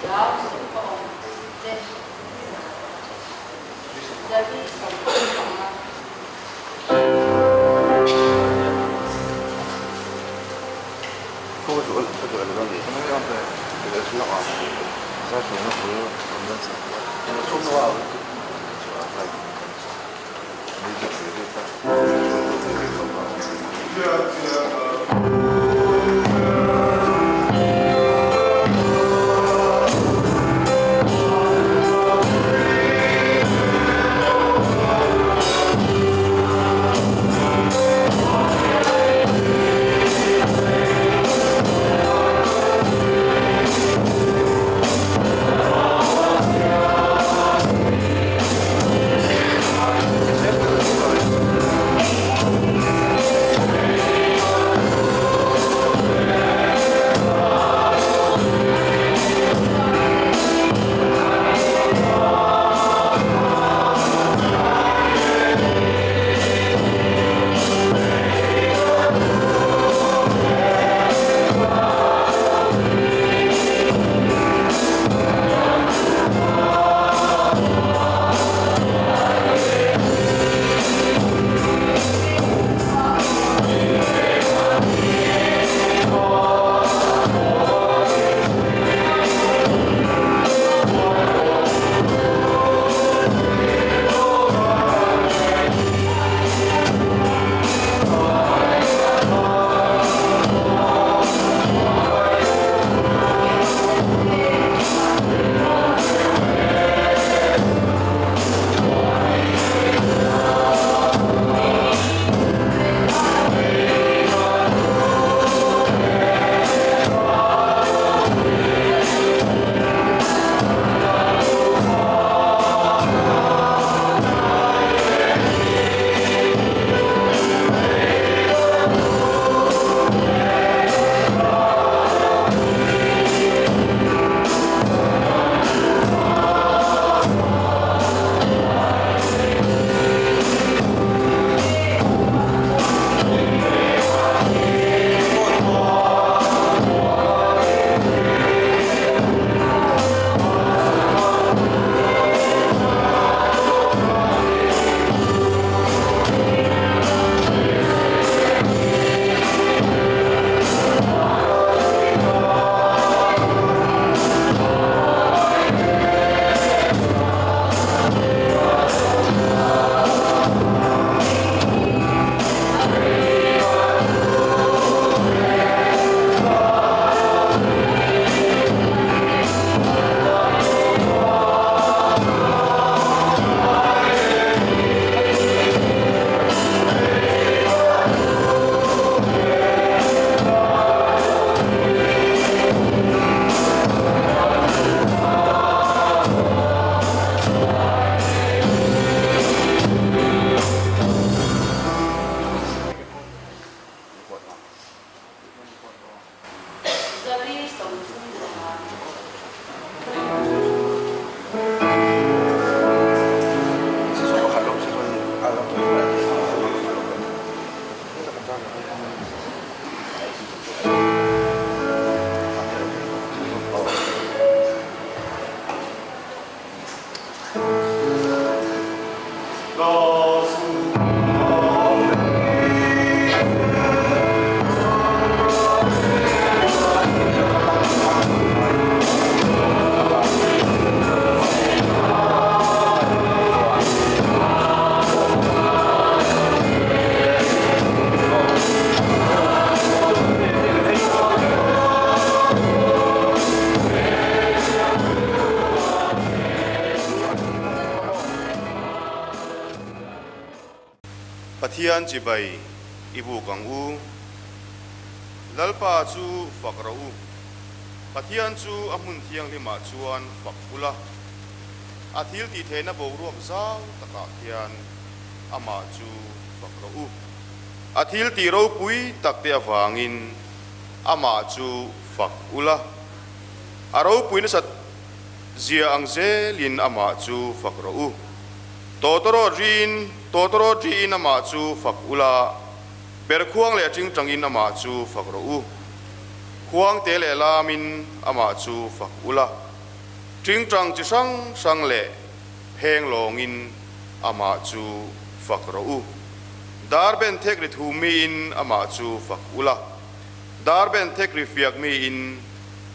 Hlau suh ka awm pui che. 35. Pathian chibai i buk ang u. Lalpa chu fak rawh u. Pathian chu a hmun thianghlimah chuan fak ula. A thil tih theihna boruak zau takah khian amah chu fak rawh u. A thil tih ropui tak te avangin amah chu fak ula. A ropui nasat zia ang zelin amah chu fak rawh u. Tawtawrawt riin, tawtawrawt riin amah chu fak ula, perkhuang leh tingtangin amah chu fak rawh u. Khuang te leh lamin amah chu fak ula. Ṭingṭang chi hrang hrang leh pheng lawngin amah chu fak rawh u. Dar ben thek ri thu miin amah chu fak ula, dar ben thek ri fiak miin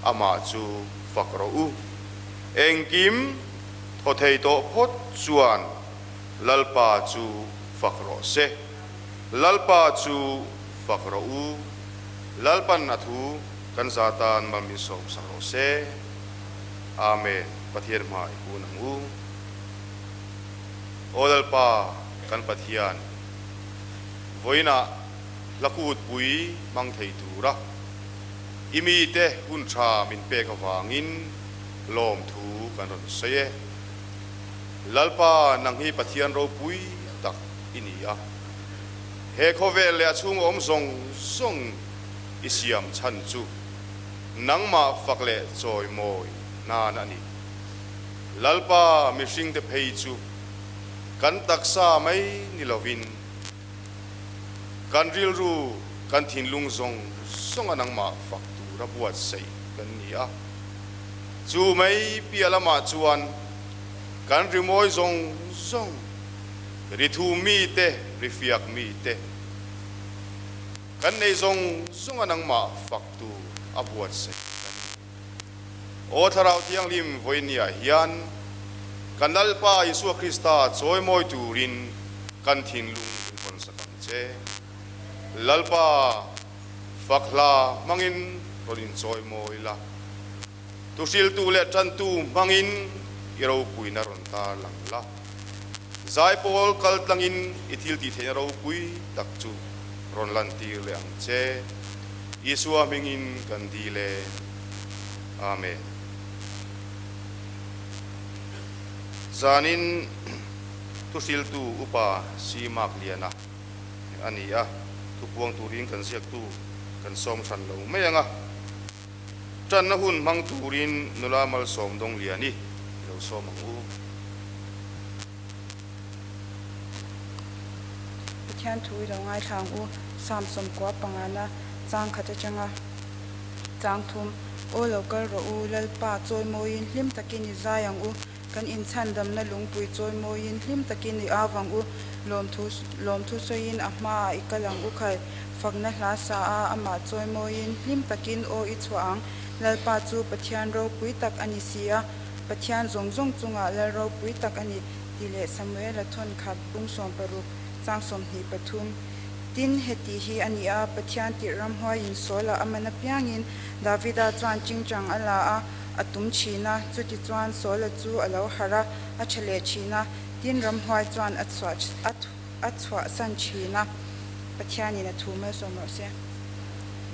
amah chu fak rawh u. Engkim thaw thei tawh phawt chuan Lalpa chu fak rawh se. Lalpa chu fak rawh u. Lalpan a thu kan za tan mal min sawm sak rawh se. Amen. Pathian hma i kun ang u. Aw Lalpa kan Pathian, vawiinah hlakut pui hmang thei tura i mite hun tha min pek avangin lawmthu kan rawn sawi e. Lalpa nang hi Pathian ropui tak i ni a, he khawvel leh a chhunga awm zawng zawng i siam chhan chu nangmah fak leh chawimawi nan a ni. Lalpa mihringte phei chu kan taksa mai ni lovin kan rilru, kan thinlung zawng zawnga nangmah fak tura buatsaih kan ni a. Chu mai piah lamah chuan kan rimawi zawng zawng, rithu mite, rifiak mite, kan nei zawng zawnga nangmah fak tur a buatsaih kan ni. Aw Thlarau Thianghlim vawinia hian kan Lalpa Isua Krista chawimawi turin kan thinlung min hawn sak ang che. Lalpa fak hla hmangin rawn inchawimawi la, thuhriltu leh tantu hmangin i ropuina rawn tarlang la. Zaipawl kal tlangin i thiltihtheihna ropui tak chu rawn lantir leh ang che. Isua hmingin kan dil e. Amen. Zanin thuhriltu Upa Si Mark Liana a ni a, thupuang turin kan ziaktu kan sawm hran lo mai ang a. Tanna hun hmang turin nula malsawm dawng Liani i lo sawm ang u. Pathian thu i lo ngaithla ang u, Psalm 90 pangana chang khat atanga chang thum, Aw lo kal rawh u, Lalpa, chawimawiin hlim takin i zai ang u, kan inchhandamna lungpui chawimawiin hlim takin i au ang u, lawmthu lawmthu sawiin a hmaah i kal ang u khai, fakna hla sa a, amah chawimawiin hlim takin aw i chhuah ang, Lalpa chu Pathian ropui tak a ni si a. Pathian zawng zawng chungah lal ropui tak a ni, tih leh Samuela thawn khat bung 60, chang 23. Tin, heti hi a ni a, Pathian tirh ramhuaiin Saula a man apiangin Davida chuan chingchang a la a, a tum thin a, chutichuan Saula chu a lo harh a, a tha leh thin a, tin ramhuai chuan a chhuah a chhuahsan thin a. Pathianin a thu malsawm rawh se.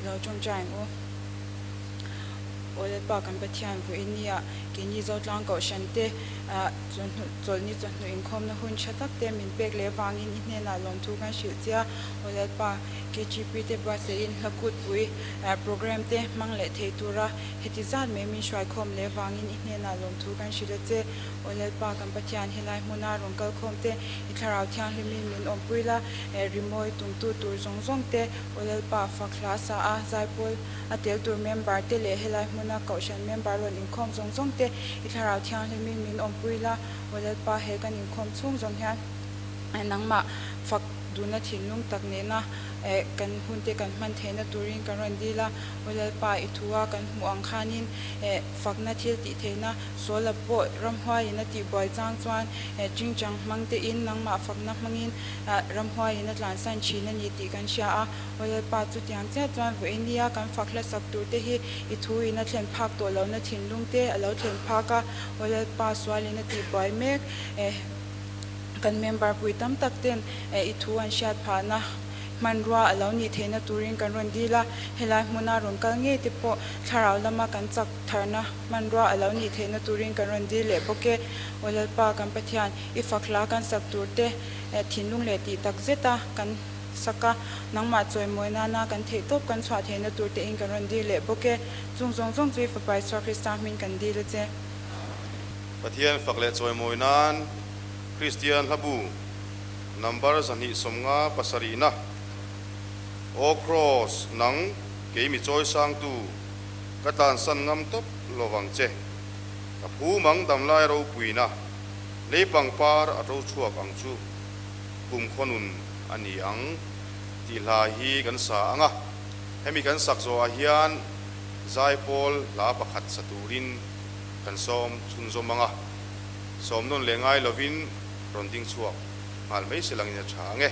Lo tawngtai ang u. Aw Lalpa kan Pathian vawiin nia keini Zotlang Kohhran te chawlhni chawhnu inkhawmna hun tha tak te min pek leh vangin i hnenah lawmthu kan hrilh che a. Aw Lalpa KGP te buatsaih in hla kutpui program te hmang leh thei tura heti zat mai min hruaikhawm leh vangin i hnenah lawmthu kan hrilh a che. Aw Lalpa kan Pathian helai hmuna rawn kalkhawm te i thlarau thianghlimin min awmpui la, rimawi tumtu tur zawng zawng te Aw Lalpa fak hla sa a zaipawl A tel tur member te leh helai hmuna Kohhran member rawn inkhawm zawng zawng te i Thlarau Thianghlimin min awmpui la, Aw Lalpa he kan inkhawm chhung zawng hian nangmah fak duhna thinlung tak nena kan hun te kan hman theihna turin kan rawn dil a, Aw Lalpa i thu a kan hmuh ang khanin fakna thil tih theihna Sawla pawh ramhuaiin a tihbuai chang chuan chingchang hmang tein nangmah fakna hmangin ramhuaiin a tlansan thin a ni tih kan hria a. Aw Lalpa, chutiang chiah chuan vawiin nia kan fak hlasak tur te hi i thu in a thlen phak tawh lohna thinlung te a lo thlen phak a. Aw Lalpa, sualin a tihbuai mek e, kan member pui tam tak ten i thu an hriat phahna hmanrua a lo nih theihna turin kan rawn dil a. Helai hmuna rawn kal ngei te pawh thlarau lama kan chak tharna hmanrua a lo nih theihna turin kan rawn dil leh bawk e. Aw Lalpa, kan Pathian, i fak hla kan sak tur te thinlung leh tih tak zeta kan sak a, nangmah chawimawi nana kan theih tawp kan chhuah theihna tur tein kan rawn dil leh bawk e. Chung zawng zawng chu i Fapa Isua Krista hming kan dil a che. Pathian fak leh chawimawi nan Kristian hlabu number 257 na Aw Kraws nang kei mi chawisangtu ka tlansan ngam tawp lovang che. Ka phum ang damlai ropuina, lei pangpar a to chhuak ang chu, kum khawnun a ni ang tih hla hi kan sa anga. Hemi kan sak zawhah hian zaipawl hla pakhat sa turin kan sawm chhunzawm anga. Sawm nawn leh ngai lovin rawn ding chhuak nghal mai se langin a tha ang e.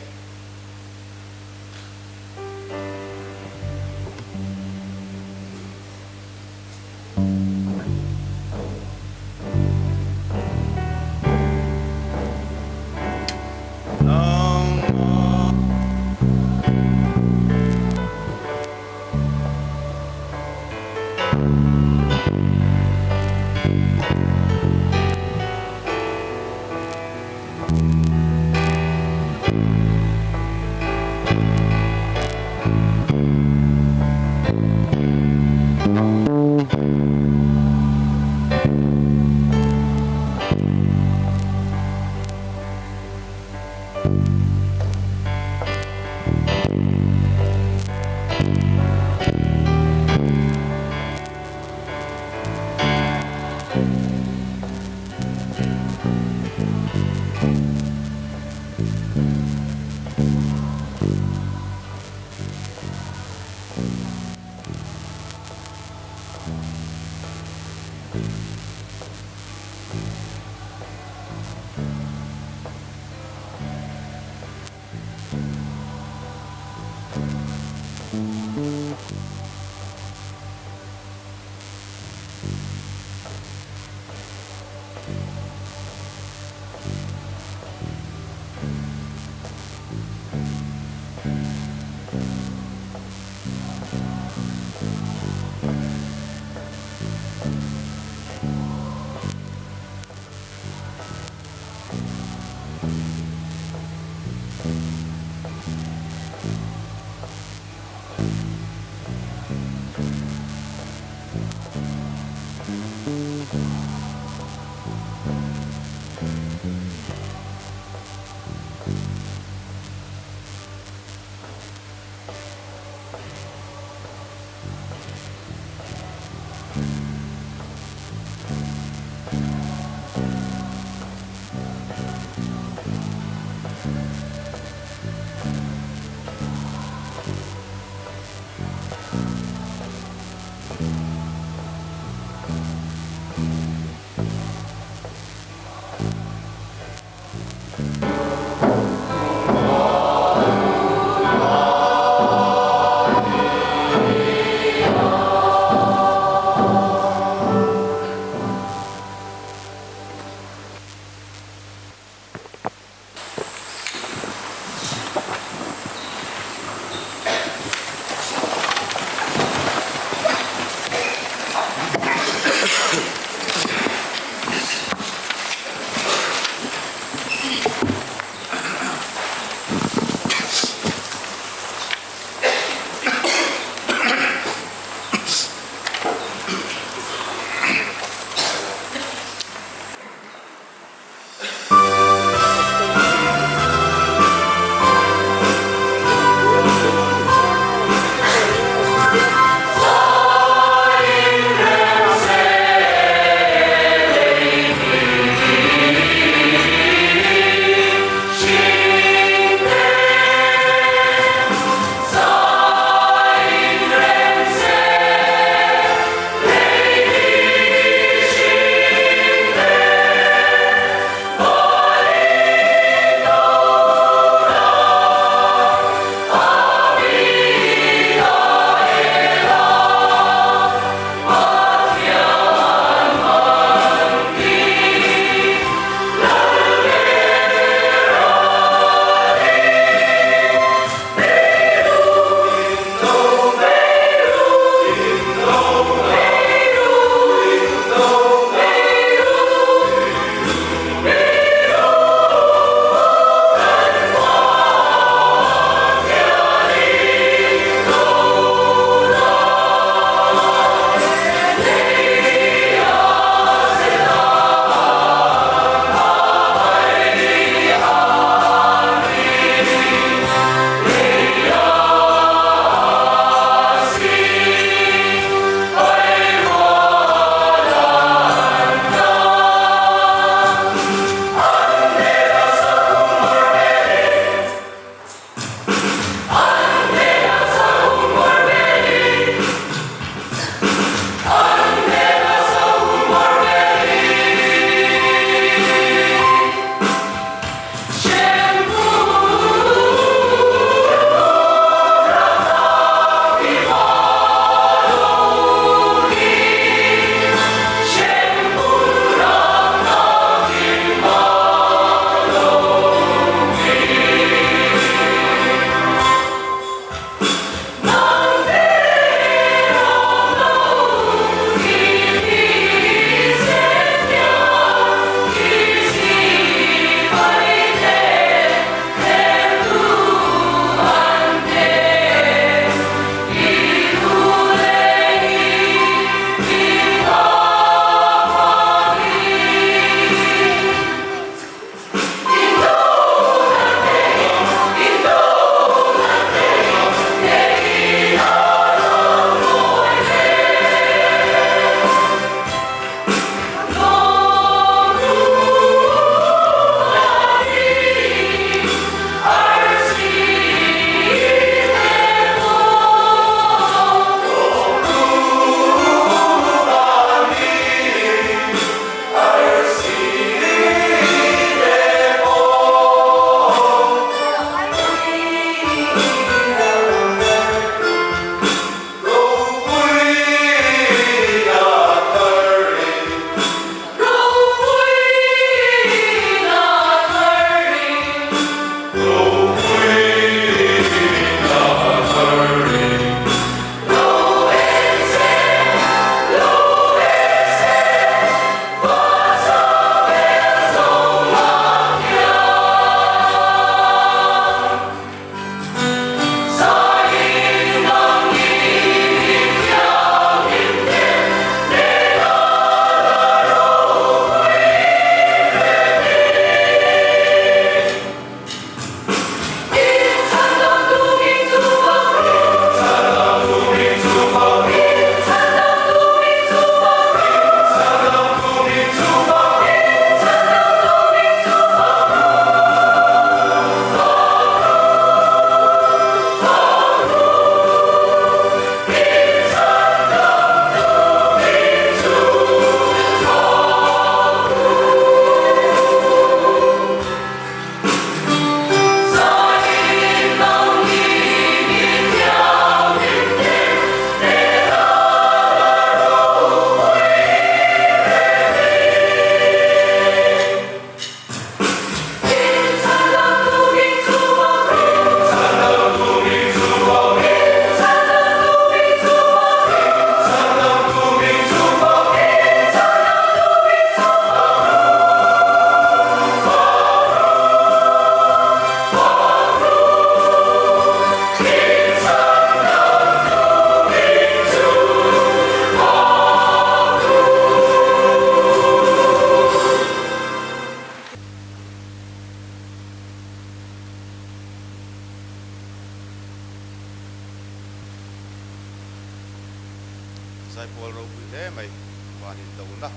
Van indona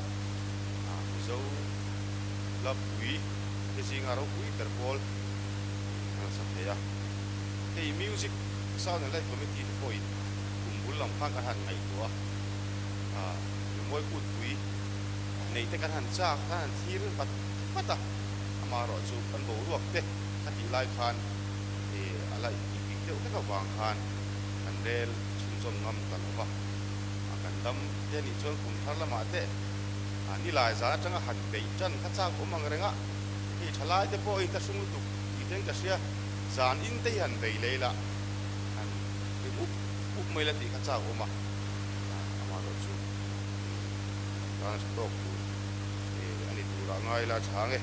Mizo la pui te zinga ropui ber pawl in kan sa thei a. Hei Music Sound and Light Committee te pawhin kum bul lam khan kan han ngaihtuah a, rimawi kutpui neih te kan han chak, kan han thlir vat vat a, amaherawhchu kan boruak te kha tih lai khan a la ipik deuh hlek avang khan kan rel chhunzawm ngam ta lo va, a kan dam te anih chuan kum thar lamah te nilai zan atanga han beih tan kha chak awm ang reng a, hei tha lai te pawh in ta hrung lutuk tih ten ka hria, zan in te hi han bei lei la, han ri mup mup mai la tih kha chak awm a, amaherawhchu kan tan a tha tawk tur a ni turah ngai la chhang e.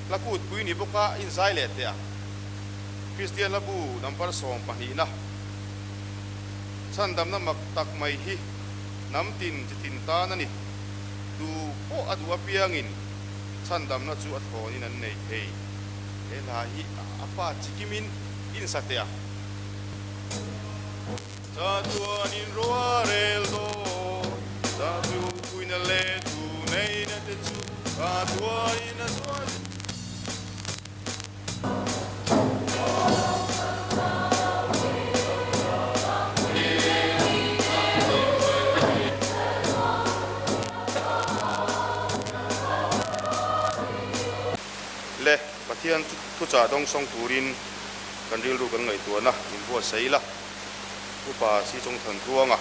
Hla kutpui ni bawka inzai leh teh ang. Kristian hla bu number 12 na chhandamna mak tak mai hi hnam tin chi tin tan a ni. Tu pawh a duh apiangin chhandamna chu a thlawnin an nei thei. He hla hi a pa chikimin insa teh ang. Chatuanin ruah rel dawn, Zatu puina leh thu neina te chu chatuanin a zual. Le Pathian thuchah dawngsawng turin kan rilru kan ngaihtuahna min buatsaih ila. Upa Sichawng Thantluanga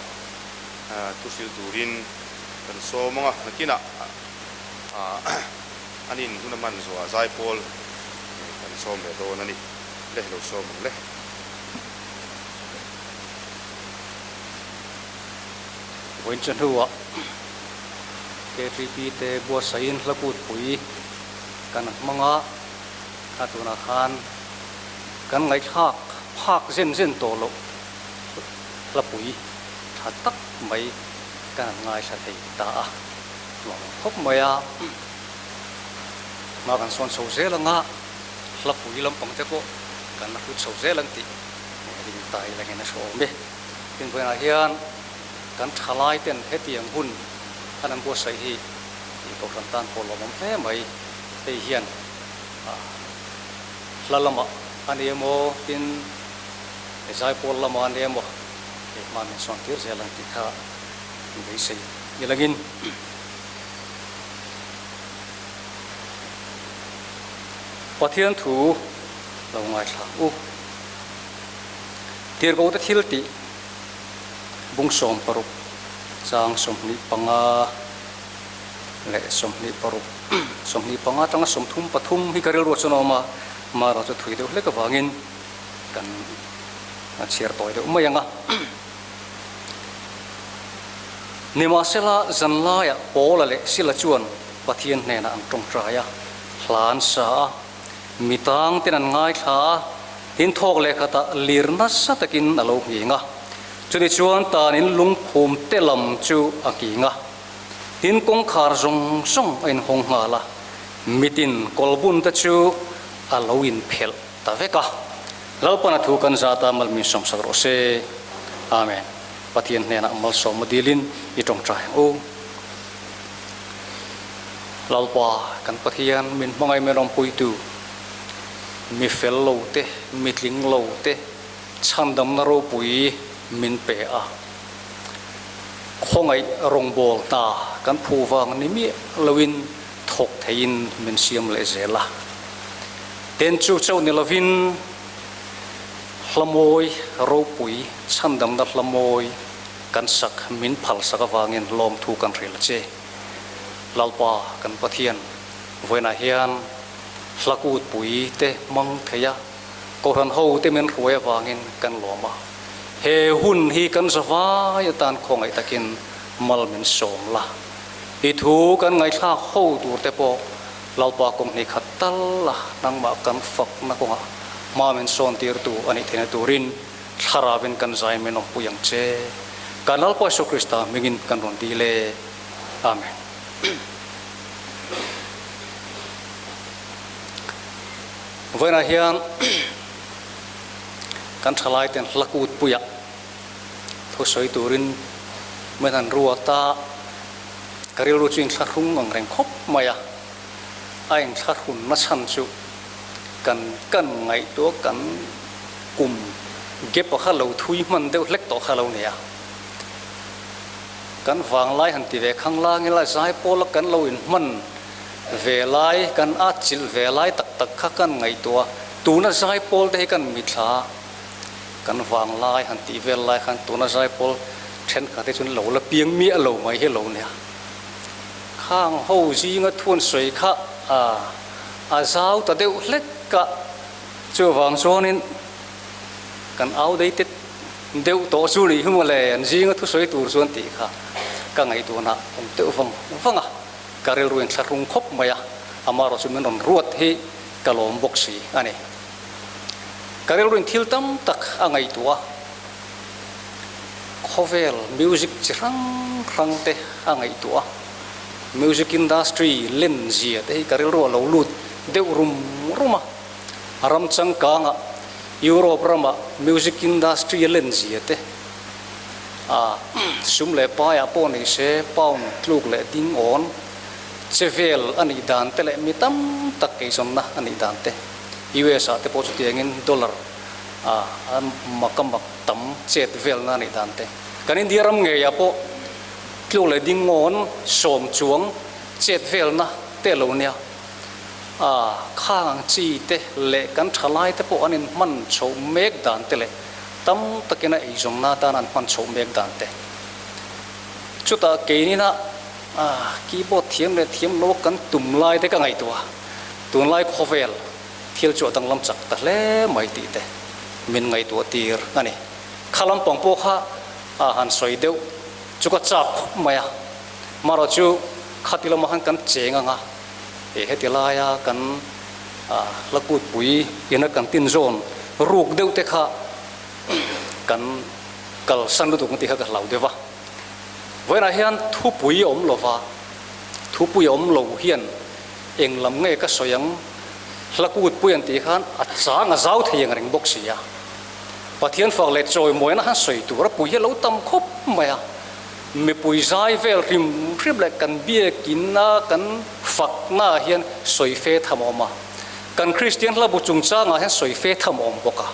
thu hrilh turin kan sawm ang a, nakinah an in hun a hman zuah zaipawl kan sawm leh dawn a ni. Le lo sawm ang le. Vawiin chu hnuah KTP te buatsaihin hla kutpui kan hmang a, kha tunah khan kan ngaihthlak phak zen zen tawh loh hlapui tha tak mai kan han ngaithla thei ta a, nuam ang khawp mai a, hma kan sawn chho zel ang a, hlapui lampang te pawh kan la hlut chho zel ang tih ring tai langin a hre awm e. Tin vawiinah hian kan thalai ten hetiang hun an an buatsaih hi Kohhran tan pawh lawmawm hle mai, hei hian hla lamah a ni emaw tin zaipawl lamah a ni emaw hei hma min sawn tir zel ang tih kha min beisei nilangin Pathian thu lo ngaithla ang u. Tirhkoh te thil tih bung 60 chang 25 leh 26. 25 atanga 33 hi ka rilruah chuan a awm a, Mara chu thui deuh hlek avangin kan chhiar tawi deuh mai ang a. Nimahsela zanlaiah Paula leh Sila chuan Pathian hnenah an tawngtai a, hla an sa a, mi tang ten an ngaithla a, tin thawk leh khatah lir nasa takin a lo nghing a. Chutih chuan tanin lungphum te lam chu a nghing a. Tin kawngkhar zawng zawng a inhawng nghal a, mitin kawlbun te chu a lo inphelh ta vek a. Lalpana thu kan zat a malmin sawmsak rawh se. Amen. Pathian hnenah malsawmna dilin i tawngtai ang u. Lalpa kan Pathian min hmangaih min rawnpuitu, mi fel lo te, mi tling lo te chhandamna ropui min pe a. Khawngaih rawngbâwl hna kan phu vang ni miah loin thawk theiin min siam leh zel a. Ten chu chauh ni lovin hlamawi ropui chhandamna hlamawi kan sak min phal sak avangin lawmthu kan hrilh a che. Lalpa kan Pathian vawiinah hian hla kutpui te hmang thei a, Kohhran ho te min hruai avangin kan lawm a, he hun hi kan zavai atan khawngaih takin mal min sawm la. I thu kan ngaihthlak ho tur te pawh Lalpa kawng hnih khat tal la, nangmah kan fakna kawngah hma min sawn tirtu a nih theihna turin Thlarauin kan zai min awmpui ang che. Kan Lalpa Isua Krista hmingin kan rawn dil e. Amen. Vawiinah hian kan thalai ten hla kutpuiah thusawi turin min han ruat a. Ka rilru chu inthlahrung ang reng khawp mai a, a inthlahrunna chhan chu kan kan ngaihtuah kan kum gap a kha lo thui hman deuh hlek tawh kha lo ni a. Kan vanglai han ti ve khang lang ila zaipawl a kan lo inhman ve lai, kan atchilh ve lai tak tak kha kan ngaihtuah a, tuna zaipawl te hi kan mithla a. Kan vanglai han tih vel lai khan tuna zaipawl thenkhat hi chuan lo la piang miah lo mai hi lo nia. Khang ho zinga thuan sawi kha a zau ta deuh hlek a, chuvang chuanin kan outdated deuh tawh chu nih hi mawle, an zinga thusawi tur chuan tih kha ka ngaihtuahna awm deuh vang vang a, ka rilru in thlahrung khawp mai a, amaherawh chu min rawn ruat hi ka lawm bawk si a ni. Ka rilruin thil tam tak a ngaihtuah a, khawvel music chi hrang hrang te a ngaihtuah a, music industry len zia te hi ka rilru a lo lut deuh rum rum a, ram changkanga Europe rama music industry a len zia te, a sum leh paiah pawh ni se pound tluk leh ding awn che vel a nih dan te leh mi tam tak eizawnna a nih dan te. US ah te pawh chutiangin dollar a mak a mak tam chet velna a nih dan te. Kan India ram ngeiah pawh tluk leh ding ngawn sawm chuang chet velna te lo nia. A khang ang chi te leh kan thalai te pawh an inhman chhoh mek dan te leh tam takin a eizawnna atan an hman chhoh mek dan te. Chutah keinina keyboard thiam leh thiam lo kan tum lai te ka ngaihtuah. Tunlai khawvel thil chu a danglam chak ta hle mai tih te min ngaihtuah tir a ni. Kha lampang pawh kha a han sawi deuh chu ka chak khawp mai a, marawh chu khati lamah khan kan cheng ang a, e heti laia kan hla kutpui ina kan tin zawn ruk deuh te kha kan kalsan lutuk ang tih kha ka hlau deuh va. Vawiinah hian thupui a awm lova, thupui a awm lo hian Eng lam nge ka sawi ang? Hla kut pui an tih khan a chang a zau thei ang reng bawk si a. Pathian fak leh chawimawina han sawi tur a pui hi a lo tam khawp mai a. Mipui zai vel hrim hrim leh kan biakinna kan fakna ah hian sawi fe tham a awm a. Kan Kristian hla bu chungchangah hian sawi fe tham a awm bawk a.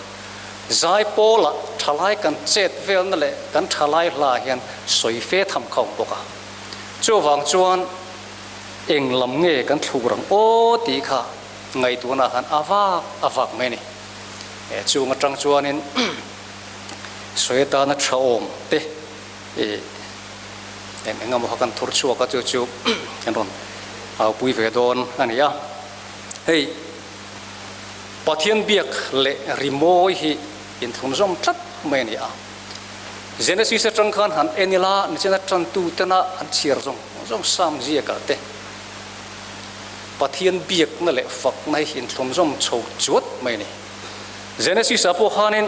Zai pawlah thalai kan chet velna leh kan thalai hla ah hian sawi fe tham kha a awm bawk a. Chuvang chuan Eng lam nge kan thluk rang aw tih kha ngaihtuahna khan a vak a vak mai a ni. E chung atang chuanin sawi atana tha awm te e eng eng emaw kha kan thur chhuak a chu chu kan rawn aupui ve dawn a ni a. Hei Pathian biak leh rimawi hi inthlunzawm tlat mai a ni a. Genesis atang khan han en ila nichina tantu tena an chhiar zawng zawng Sam ziakah te Pathian biakna leh fakna hi inthlawmzawm chho chuat mai a ni. Genesis ah pawh khanin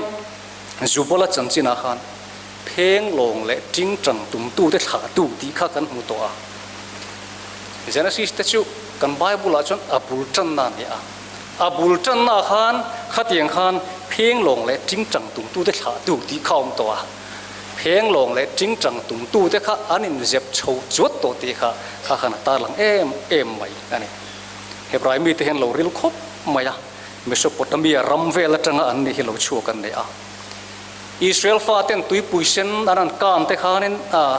Jubala chanchinah khan pheng lawng leh tingtang tumtute thlahtu tih kha kan hmu tawh a. Genesis te chu kan Bible ah chuan a bul tanna a ni a. A bul tanna khan khatiang khan pheng lawng leh tingtang tumtute thlahtu tih kha a awm tawh a. Pheng lawng leh tingtang tumtute kha an inzep chho chuat tawh tih kha kha khan a tarlang em em mai a ni. Hebrai mite hian lo ril khawp mai a, Mesopotamia ram vel atanga an nih hi lo chhuak an ni a. Israel faten tuipui sen an an kan te khanin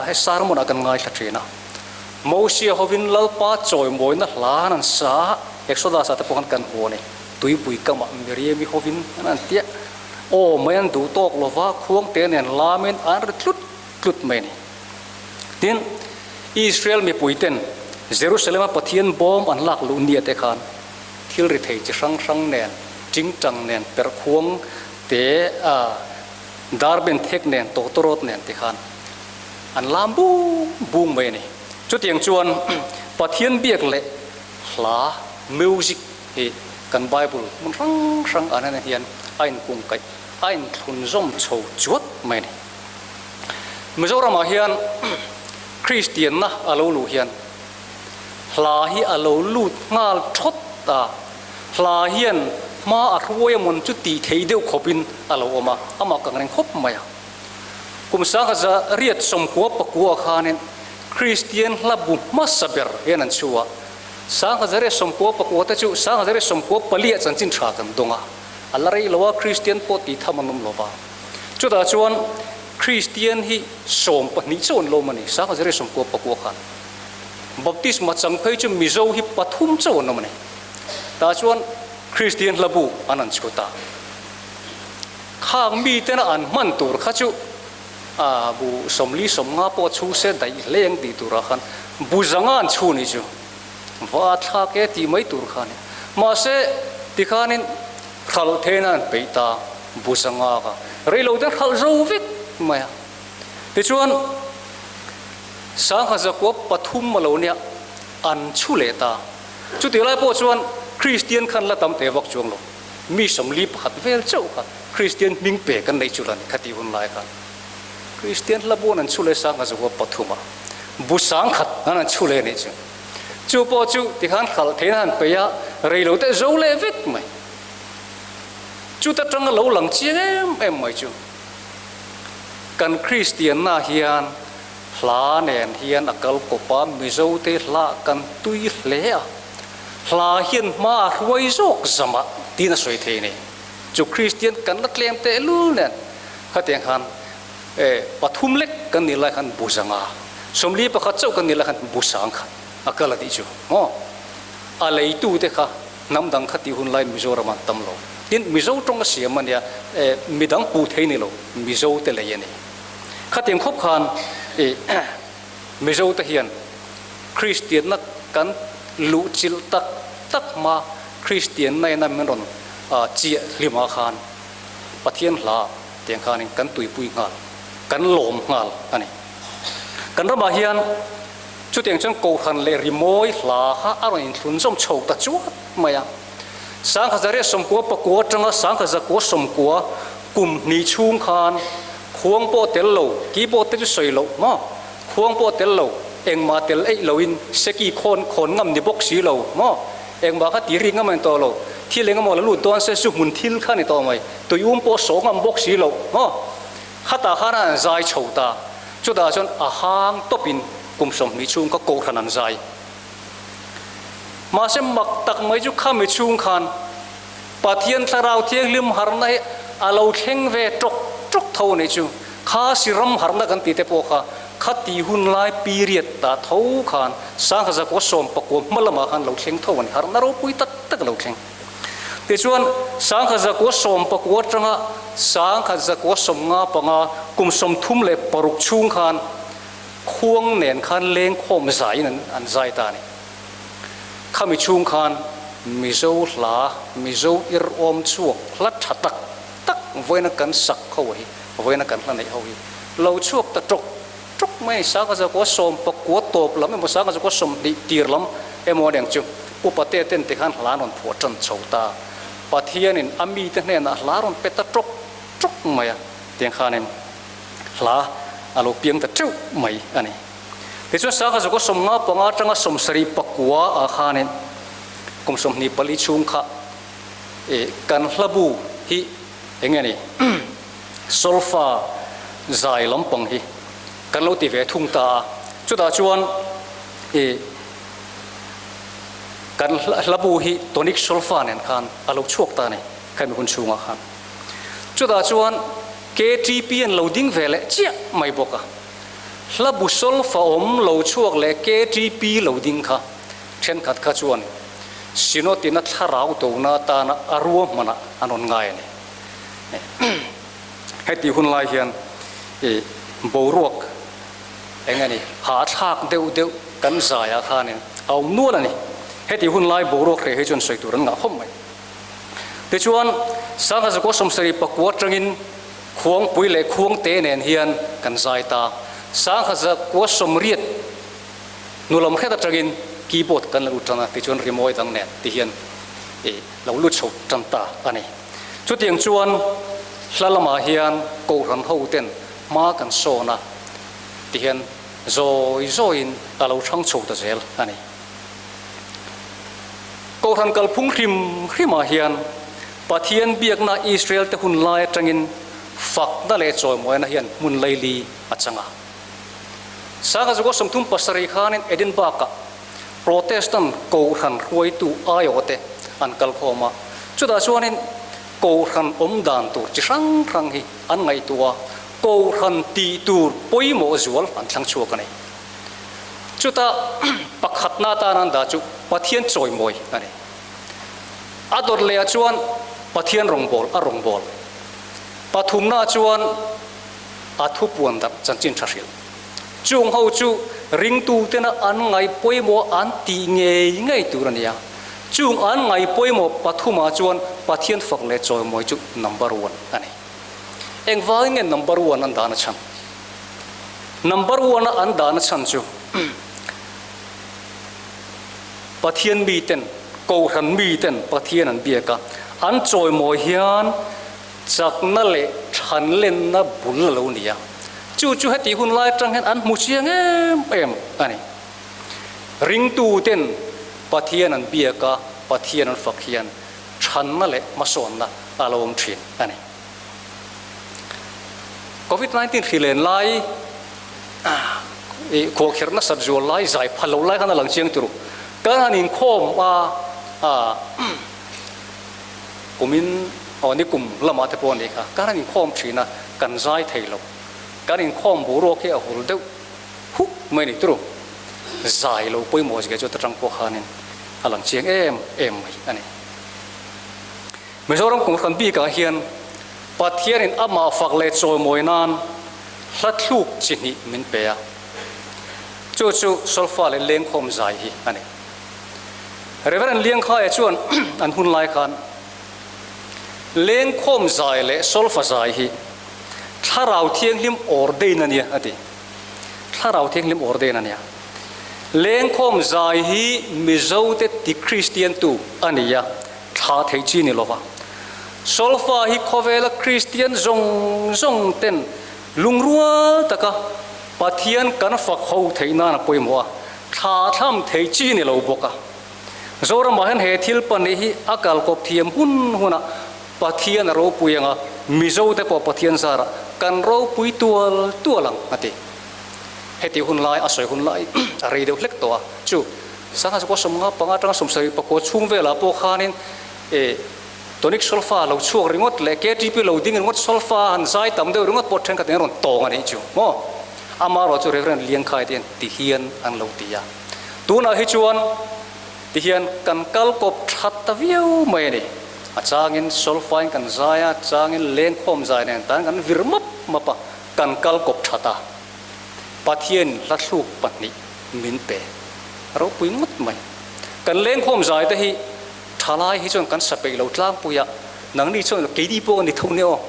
he sermon ah kan ngaithla thin a. Mosia hovin Lalpa chawimawina hla an an sa a, Exodus ah te pawh khan kan hmu a ni. Tuipui kamah Miriam-i hovin an an tia, aw mai an duh tawk lova khuangte nen lamin an ri tlut tlut mai a ni. Tin, Israel mipuiten Jerusalem-a Pathian bawm an lak luh nia te khan thil ri thei chi hrang hrang nen, tingtang nen, perhkhuang te, darben thek nen, tawtawrawt nen te khan an lam bung bung mai a ni. Chutiang chuan Pathian biak leh hla, music, hi kan Bible hmun hrang hrang an en hian a inkungkaih, a inthlunzawm chho chuat mai a ni. Mizoramah hian Kristianna a lo luh hian hla hi a lo lut nghal thawt a, hla hian hma a hruai a mawn chu tih theih deuh khawpin a lo awm a, amah ka ngreng khawp mai a. Kum 1964 khanin. Kristian hla bu hmasa ber hian an chhu a. 1994 te chu 1994 ah chanchin tha kan dawng a, a la rei lo a, Kristian pawh tih tham an awm lo va. Chutah chuan Kristian hi 12 chauh an lawm a ni, 1999 khan. Baptisma chang phei chu Mizo hi pathum chauh an awm a ni. Tah chuan Kristian hla bu an han chhu ta. Khang mitena an hman tur kha chu a bu 40 50 pawh chhu se daih hle ang tih turah khan bu zanga an chhu ni chu va thlak e tih mai tur kha a ni. Mahse tikhanin hralh theihna an peih ta bu zanga kha reilo te hralh zo vek mai a. Tichuan 1903 a lo nia an chhu leh ta. Chutih lai pawh chuan Kristian khan la tam teh vak chuang lo. Mi 41 vel chauh kha Kristian hming pe kan neih chu la ni khatih hun lai khan. Kristian hla buan an chhu leh 1903 ah bu 1000 an an chhu leh anih chu. Chu pawh chu tikhan hralh theihna han peih a rei lo te zo leh vek mai. Chuta tanga lo lang chiang em em mai chu kan Kristianna hian hla nen hian a kal kawp a, Mizo te hla kan tui hle a. Hla hian hma a hruai zawk zamah tiin a sawi thei a ni. Chu Kristian kan la tlem tehlul nen khatiang khan e pathum lek kan nih lai khan bu zanga, 41 chauh kan nih lai khan bu 1000 a kal a tih chu maw? A leitute kha hnam dang kha tih hun lai Mizoram an tam lo. Tin, Mizo tawng a siam a nia, e midang pu thei ni lo, Mizo te lei a ni. Khatiang khawp khan e Mizo te hian Kristianna kan luhchilh tak tak hma Kristianna ina min rawn chiah hlimah khan Pathian hla tiang khanin kan tuipui nghal, kan lawm nghal a ni. Kan ramah hian chutiang chuan Kohhran leh rimawi hla kha a rawn inthlunzawm chho ta chuat mai a. 1999 atanga 1990 kum hnih chhung khan khuang pawh tel lo, keyboard te chu sawi loh maw? Khuang pawh tel lo, engmah tel eih loin seki khawn khawn ngam ni bawk si lo maw? Engmah kha tih rik ngam a ni tawh lo. Thil eng emaw la lut dawn se chu hmun thil kha a ni tawh mai. Tui um pawh sawh ngam bawk si lo maw? Khatah khan a an zai chho ta. Chutah chuan a hang tawpin kum 20 chhung kha kohhran an zai. Mahse mak tak mai chu khami chhung khan Pathian Thlarau Thianghlim harna hi a lo thleng ve tawk tawk tho a nih chu. Kha si ram harna kan tih te pawh kha khati hun lai period ah tho khan 1919 hma lamah khan lo thleng tho a ni. Harna ropui tak tak a lo thleng. Tichuan 1919 atanga 1995 kum 36 chhung khan khuang nen khan lengkhawm zaiin an zai ta a ni. Khami chhung khan Mizo hla, Mizo ir awm chhuak hla tha tak tak vawiina kan sak ho hi, vawiina kan hla neih ho hi lo chhuak ta tawk tawk mai a ni. 1919 tawp lam emaw 1920 tir lam emaw aniang chu Upate ten tikhan hla an rawn phuah tan chho ta. Pathianin a mite hnenah hla rawn pe ta tawk tawk mai a, tiang khanin hla a lo piang ta teuh mai a ni. Tichuan 1955 atanga 79 ah khanin kum 24 chhung kha ih kan hlabu hi eng nge ni solfa zai lampang hi kan lo ti ve thung ta a, chutah chuan ih kan hlabu hi tonic solfa nen khan a lo chhuak ta a ni khami hun chhungah khan. Chutah chuan KTP an lo ding ve leh chiah mai bawk a. Hla bu solfa awm lo chhuak leh KTP lo ding kha thenkhat kha chuan Synod-in a thlarau tona atana a ruahmanah an rawn ngai a ni. Heti hun lai hian boruak eng nge ni hahthlak deuh deuh kan zaiah khanin a awm nual a ni. Heti hun lai boruak hreh hi chuan sawi tur an ngah khawp mai. Tichuan, 1979 atangin Khuangpui leh Khuangte nen hian kan zai ta. 1980 hnu lam hret atangin keyboard kan la lut tan a, tichuan rimawi dang nen ti hian i lo lut chho tan ta a ni. Chutiang chuan hla lamah hian Kohhran ho ten hma kan sawn a ti hian zawi zawiin a lo hrang chho ta zel a ni. Kohhran kalphung hrim hrimah hian Pathian biakna Israel te hun lai atangin fakna leh chawimawina hian hmun laili a chang a. Sangha 37 khanin Edinburgh-ah Protestant Kohhran hruaitu aiawhte an kal khawm a, chutah chuanin Kohhran awm dan tur chi hrang hrang hi an ngaihtuah a, Kohhran tih tur pawimawh zual an thlang chhuak a ni. Chutah pakhatna atan an dah chu Pathian chawimawi a ni. A dawt lehah chuan Pathian rawngbâwl a rawngbâwl. Pathumnaah chuan a thupuan darh chanchin tha hrilh. Chung ho chu ringtutena an ngai pawimawh an tih ngei ngei tur a ni a. Chung an ngai pawimawh pathumah chuan Pathian fak leh chawimawi chu number one a ni. Engvangin nge number one an dahna chhan? Number one a an dahna chhan chu Pathian miten, Kohhran miten Pathian an biak a, an chawimawi hian Chakna leh thanlenna bul a lo ni a, chu chu heti hun lai atang hian an hmu chiang em em a ni. Ringtuten Pathian an biak a, Pathian an fak hian thanna leh hmasawnna a lo awm thin a ni. Covid 19 hri len lai ih khuahkhirh nasat zual lai zai phal lo lai khan a lang chiang turu. Kan han inkhawm a, Kumin aw ni kum lamah te pawh a nih kha, kan han inkhawm thin a, kan zai thei lo. Kan inkhawm boruak hi a hul deuh huk mai a ni turu. Zai lo pawimawh zia chu ta tang pawh khanin a lang chiang em em mai a ni. Mizoram kum hran bikah hian Pathianin amah fak leh chawimawi nan hla thluk chi hnih min pe a, chu chu solfa leh lengkhawm zai hi a ni. Reverend Liangkhaia chuan an hun lai khan lengkhawm zai leh solfa zai hi Thlarau Thianghlim ordain a nia a ti. Thlarau Thianghlim ordain a nia. Lengkhawm zai hi Mizote ti Kristian tu a ni a, thlah theih chi ni lova. Solfa hi khawvela Kristian zawng zawng ten lungrual taka Pathian kan fak ho theih nan a pawimawh a, thla thlam thei chi ni lo bawk a. Zoramah hian he thil pahnih hi a kalkawp thiam hun hunah Pathian a ropui ang a, Mizote pawh Pathian zarah kan ropui tual tual ang a ti. Heti hun lai a sawi hun lai a rei deuh hlek tawh a, chu sangha chu 55 atanga 74 chhung velah pawh khanin e tonic solfa lo chhuak ringawt leh KTP lo ding ringawt solfa han zai tam deuh ringawt pawh thenkhat in a rawn tawng a nih chu maw. Amaherawh chu Reverend Liangkhai te hian ti hian an lo ti a. Tunah hi chuan ti hian kan kal kawp that ta viau mai a ni. A changin solfain kan zai a, changin lengkhawm zai nen tan kan vir map map a, kan kal kawp that a. Pathian hlathluk pahnih min pe ropui ngawt mai. Kan lengkhawm zai te hi thalai hi chuan kan sa peih lo tlangpui a, nangni chuan keini pawh a ni tho nia aw.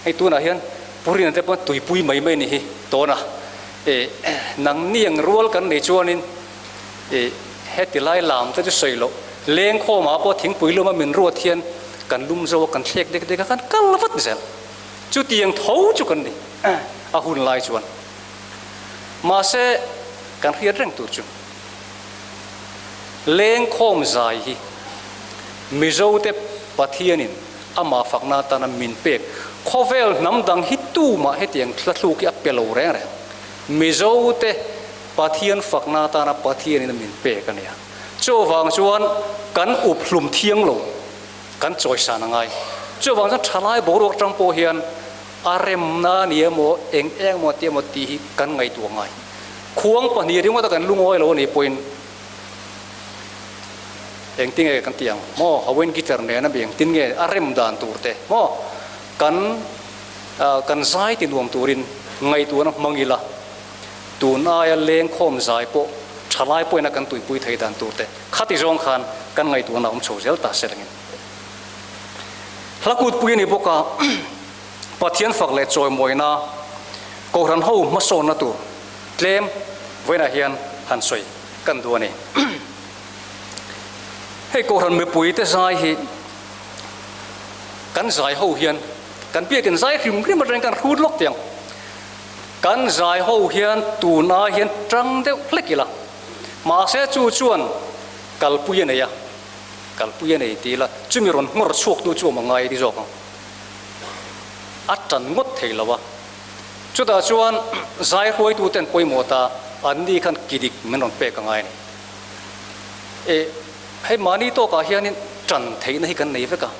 Hei tunah hian Purina te pawh tuipui mai mai ni hi tawn a, nangni ang rual kan nei chuanin heti lai lam te chu sawi loh lengkhawmah pawh thingpui luma min ruat hian kan lum zo a, kan thlek dek dek a, kan kal vat zel. Chutiang tho chu kan ni a hun lai chuan. Mahse kan hriat reng tur chu lengkhawm zai hi Mizote Pathianin Amah fakna atana min pek khawvel hnam dang hi tumah hetiang thlathluk hi a pe lo reng reng. Mizote Pathian fakna atana Pathianin a min pek a nia. Chuvang chuan kan up hlum thiang lo, kan chawisan a ngai. Chuvang chuan thalai boruak atang pawh hian a remna a ni emaw, eng eng emaw tih emaw tih hi kan ngaihtuah ngai. Khuang pahnih ringawta kan lungawi lo a nih pawhin, Engtin nge kan tih ang maw? Hawaiian guitar nena mi engtin nge a rem dan tur te maw? Kan kan zai ti nuam turin ngaihtuahna hmang ila, tun aia lengkhawm zai pawh thalai pawhin a kan tuipui thei dan tur te khati zawng khan kan ngaihtuahna awm chho zel ta se langin. Hla kutpui a ni bawk a, Pathian fak leh chawimawina Kohhran ho hmasawnna tur tlem vawiinah hian han sawi kan duh a ni. Hei Kohhran mipuite zai hi kan zai ho hian kan biakin zai hrim hrim atangin kan hrut lawk teh ang. Kan zai ho hian tun ai hian tang deuh hlek ila. Mahse chu chuan kalpui a nei a, kalpui a nei ti ila chumi rawn nghawr chhuak tu chu awm a ngai ti zawk ang. A tan ngawt thei lo a. Chutah chuan zai hruaituten pawimawh ta anni khan ki dik min rawn pek a ngai a ni. E, hei mahni tawkah hianin tan theihna hi kan nei vek a,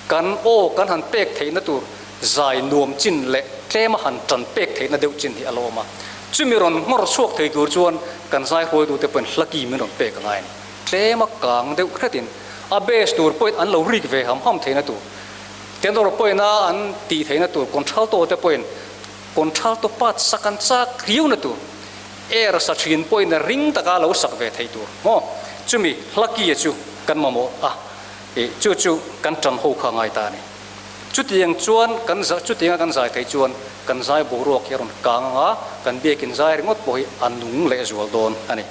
kan aw kan han pek theihna tur zai nuam chin leh tlema han tan pek theihna deuh chin hi a lo awm a. Chumi rawn nghawr chhuak thei tur chuan kan zai hruaitute pawhin hla ki min rawn pek a ngai a ni. Tlema kang deuh hretin a bass tur pawhin an lo rik ve ham ham theihna tur, tenor pawhin a an tih theihna tur, contralto te pawhin contralto part sak an chak riauna tur, air sa thin pawhin a ring taka lo sak ve theih tur maw? Chumi hla kia chu kan mamawh a, ih chu chu kan tan ho kha ngai ta a ni. Chutiang chuan kan chutianga kan zai theih chuan kan zai boruak hi a rawn kang anga kan biakin zai ringawt pawh hi a nung lehzual dawn a ni.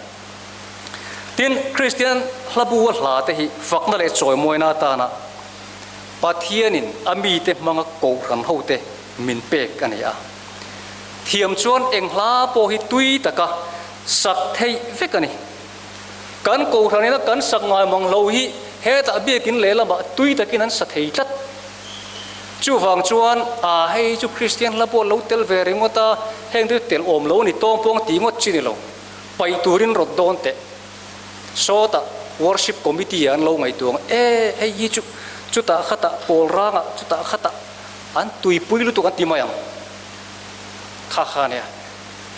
Tin, Kristian hlabua hla te hi fakna leh chawimawina atana Pathianin a mite hmanga kohhran hote min pek a ni a. Thiam chuan eng hla pawh hi tui taka sak theih vek a ni. Kan kohhranina kan sak ngai mang lo hi hetah biakin lehlamah tui takin an sa thei tlat. Chuvang chuan, a hei chu Kristian hla pawh lo tel ve ringawt a, heng te chu tel awm lo a ni tawngpawng tih ngawt chi ni lo. Paih turin rawt dawn teh. Sawtah Worship Committee ah an lo ngaihtuah ang e, hei hi chu chutah khatah pawl rangah chutah khatah an tuipui lutuk an ti mai ang. Kha kha nia,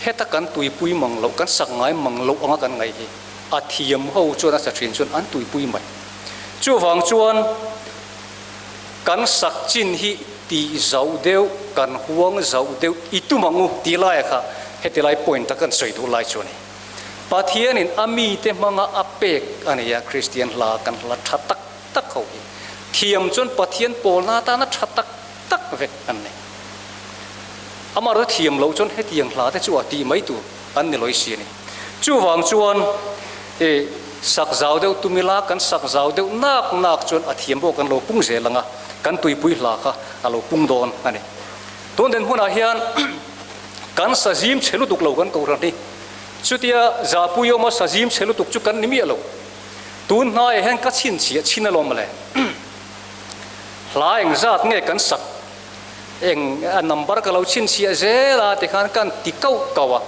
heta kan tuipui mang loh, kan sak ngai mang loh anga kan ngaih hi a thiam ho chuan a sa thin chuan an tuipui mai. Chuvang chuan kan sak chin hi tih zauh deuh, kan huang zauh deuh i tum ang u tih laia kha heti lai point a kan sawi duh lai chu a ni. Pathianin a mite hmanga a pek a ni a, Kristian hla kan hla tha tak tak ho hi thiam chuan Pathian pawlna atana tha tak tak vek an ni. Amaherawhchu thiam loh chuan hetiang hla te chu a tih mai tur an ni lawi si a ni. Chuvang chuan i sak zau deuh tum ila kan sak zau deuh nak nak chuan a thiam pawh kan lo pung zel ang a, kan tuipui hla kha a lo pung dawn a ni. Tun den hmunah hian kan sazim chhe lutuk lo kan kohhran hi chutia zahpui awma sazim chhe lutuk chu kan ni miah lo. Tun hnaiah hian ka chhinchhiah chhin alawm mawle. Hla engzat nge kan sak eng a number ka lo chhinchhiah zel a tikhan kan ti kauh kauh a.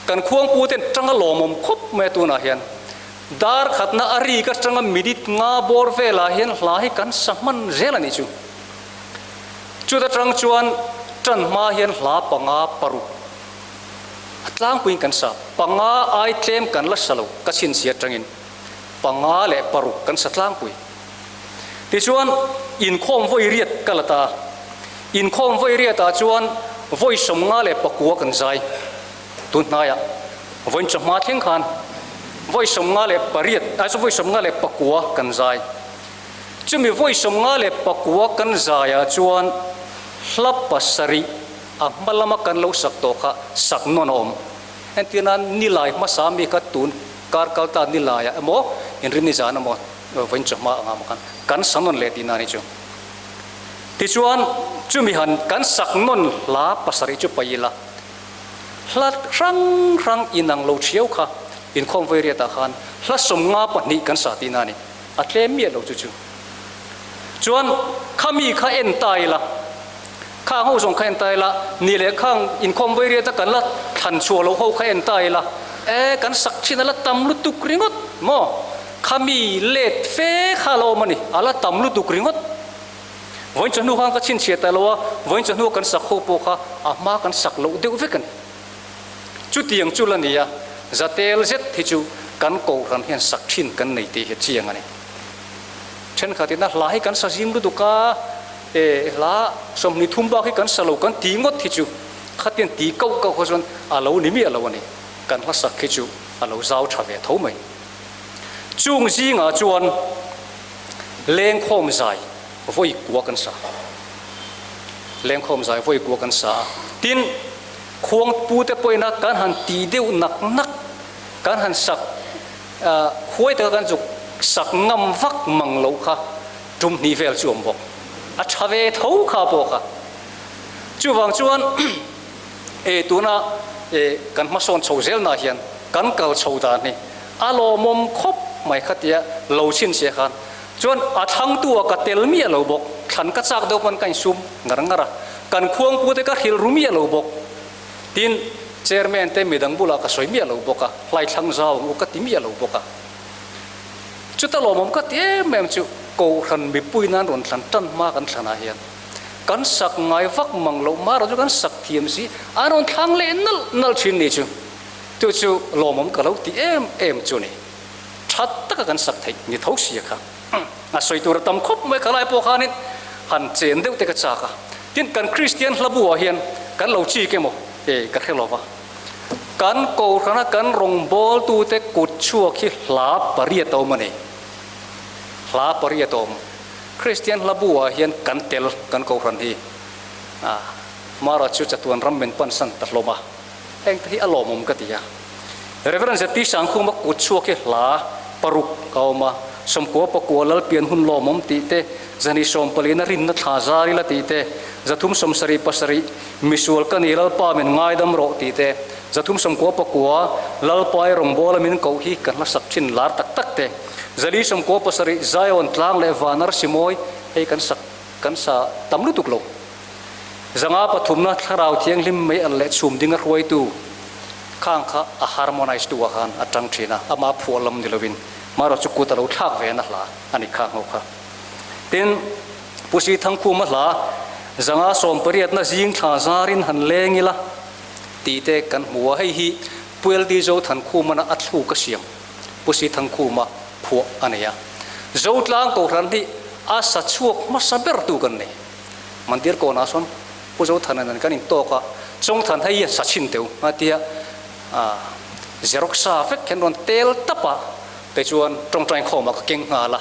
Kan khuangpu ten tanga lawmawm khawp mai a tunah hian dar khatna a rik atanga minute nga bawr velah hian hla hi kan sa hman zel a nih chu. Chuta tang chuan tan hma hian hla panga paruk a tlangpuiin kan sa. Panga ai tlem kan la sa lo ka chhinchhiah atangin panga leh paruk kan sa tlangpui. Tichuan, inkhawm vawi riat ka la ta. Inkhawm vawi riatah chuan vawi 54 kan zai. Tun hnaiah vawiin chawhma thleng khan vawi 58, ai chu vawi 59 kan zai. Chumi vawi 59 kan zaiah chuan hla pasarih a hma lama kan lo sak tawh kha sak nawn a awm. Entirnan nilai hmasa mi kha tun kar kal ta nilaiah emaw inrinni zan emaw Vawiin chawhma anga maw khan kan sa nawn leh tihna a ni chu. Tichuan chumi han kan sak nawn hla pasarih chu paih ila, hla hrang hrang inang lo thiau kha inkhawm vawi riatah khan hla 52 kan sa tihna a ni. A tlem miah lo chu chu. Chuan khami kha en ta ila, khang ho zawng kha en ta ila, ni leh khang inkhawm vawi riata kan la thlan chhuah loh ho kha en ta ila, e kan sak thin a la tam lutuk ringawt maw? Khami let fe kha a la awm a ni, a la tam lutuk ringawt. Vawiin chawhnu khan ka chhinchhiah ta lo a, vawiin chawhnu kan sak ho pawh kha a hma kan sak loh deuh vek a ni. Chutiang chu la ni a, zatel zet hi chu kan kohhran hian sak thin kan nei tih hi chiang a ni. Thenkhatin a hla hi kan sa zim lutuk a, e hla 23 bak hi kan sa lo kan ti ngawt hi chu khatiang ti kauh kauh kha chuan a lo ni miah lo a ni. Kan hla sak hi chu a lo zau tha ve tho mai. Chung zingah chuan lengkhawm zai vawi kua kan sa. Lengkhawm zai vawi kua kan sa a. Tin, khuangpu te pawhin a kan han tih deuh nak nak, kan han sak khuai taka kan zuk sak ngam vak mang loh kha tum hnih vel chu awm bawk. A tha ve tho kha pawh kha. Chuvang chuan e tuna e kan hmasawn chho zelna hian kan kal chho dan hi a lawmawm khawp mai kha tia lo chhin che khan chuan a thlangtu ah ka tel miah lo bawk. Thlan ka chak deuh pawn ka insum ngar ngar a. Kan khuangpu te ka hrilh ru miah lo bawk. Tin, Chairman te midang bulah ka sawi miah lo bawk a, hlaithlang zau ang u ka ti miah lo bawk a. Chuta lawmawm ka ti em em chu Kohhran mipui nan rawn thlan tan hma kan thlanah hian kan sak ngai vak mang loh marawh chu kan sak thiam si an rawn thlang leh nalh nalh thin ni chu. Chu chu lawmawm ka lo ti em em chu ni. Tha taka kan sak theih ni tho sia kha. A sawi tur a tam khawp mai kha lai pawh khanin han chen deuh te ka chak a. Tin, kan Kristian hlabu ah hian kan lo chik emaw e ka hre lova. Kan Kohhrana kan rawngbawltute kut chhuak hi hla pariat a awm a ni. Hla pariat a awm. Kristian hlabu ah hian kan tel kan Kohhran hi. Mara chu chatuan ram min pansan ta hlawm a. Heng te hi a lawmawm ka ti a. Rev. ZT Sangkhuma kut chhuak hi hla paruk a awm a, Sawmkua pakua Lalpian hun lawmawm tih te, Zani sawmpalina rinna thla zar ila tih te, Zathum sawmsarih pasarih misual ka ni Lalpa min ngaidam rawh tih te, Zathum sawmkua pakua Lalpa i rawngbawla min koh hi kan hla sak thin lar tak tak te, Zali sawmkua pasarih Zion tlang leh Vanar Simawi hei kan sak kan sa tam lutuk lo. Zanga pathumna thlarau thianghlim mai al leh chhum dinga hruaitu khang kha a harmonize tu ah khan a tang thin a, ama phuah lam ni lovin marawh chu kut a lo thlak ve na hla a ni kha ngho kha. Tin, Pu Si Thangkhuma hla zanga sawmpariatna zing thla zarin han leng ila tih te kan hmu a, hei hi Pu LD Zothankhumana a thluk a siam Pu Si Thangkhuma phuah a nei a. Zotlang Kohhran hi a sa chhuak hmasa ber tu kan nei. Mandir kawnah sawn Pu Zothana nen kan intawk a, Chawngthan hei hi sa chhin teu a tia, Xerox sa vek hian rawn tel tap a, tichuan tawngtai khawmah ka keng nghal a,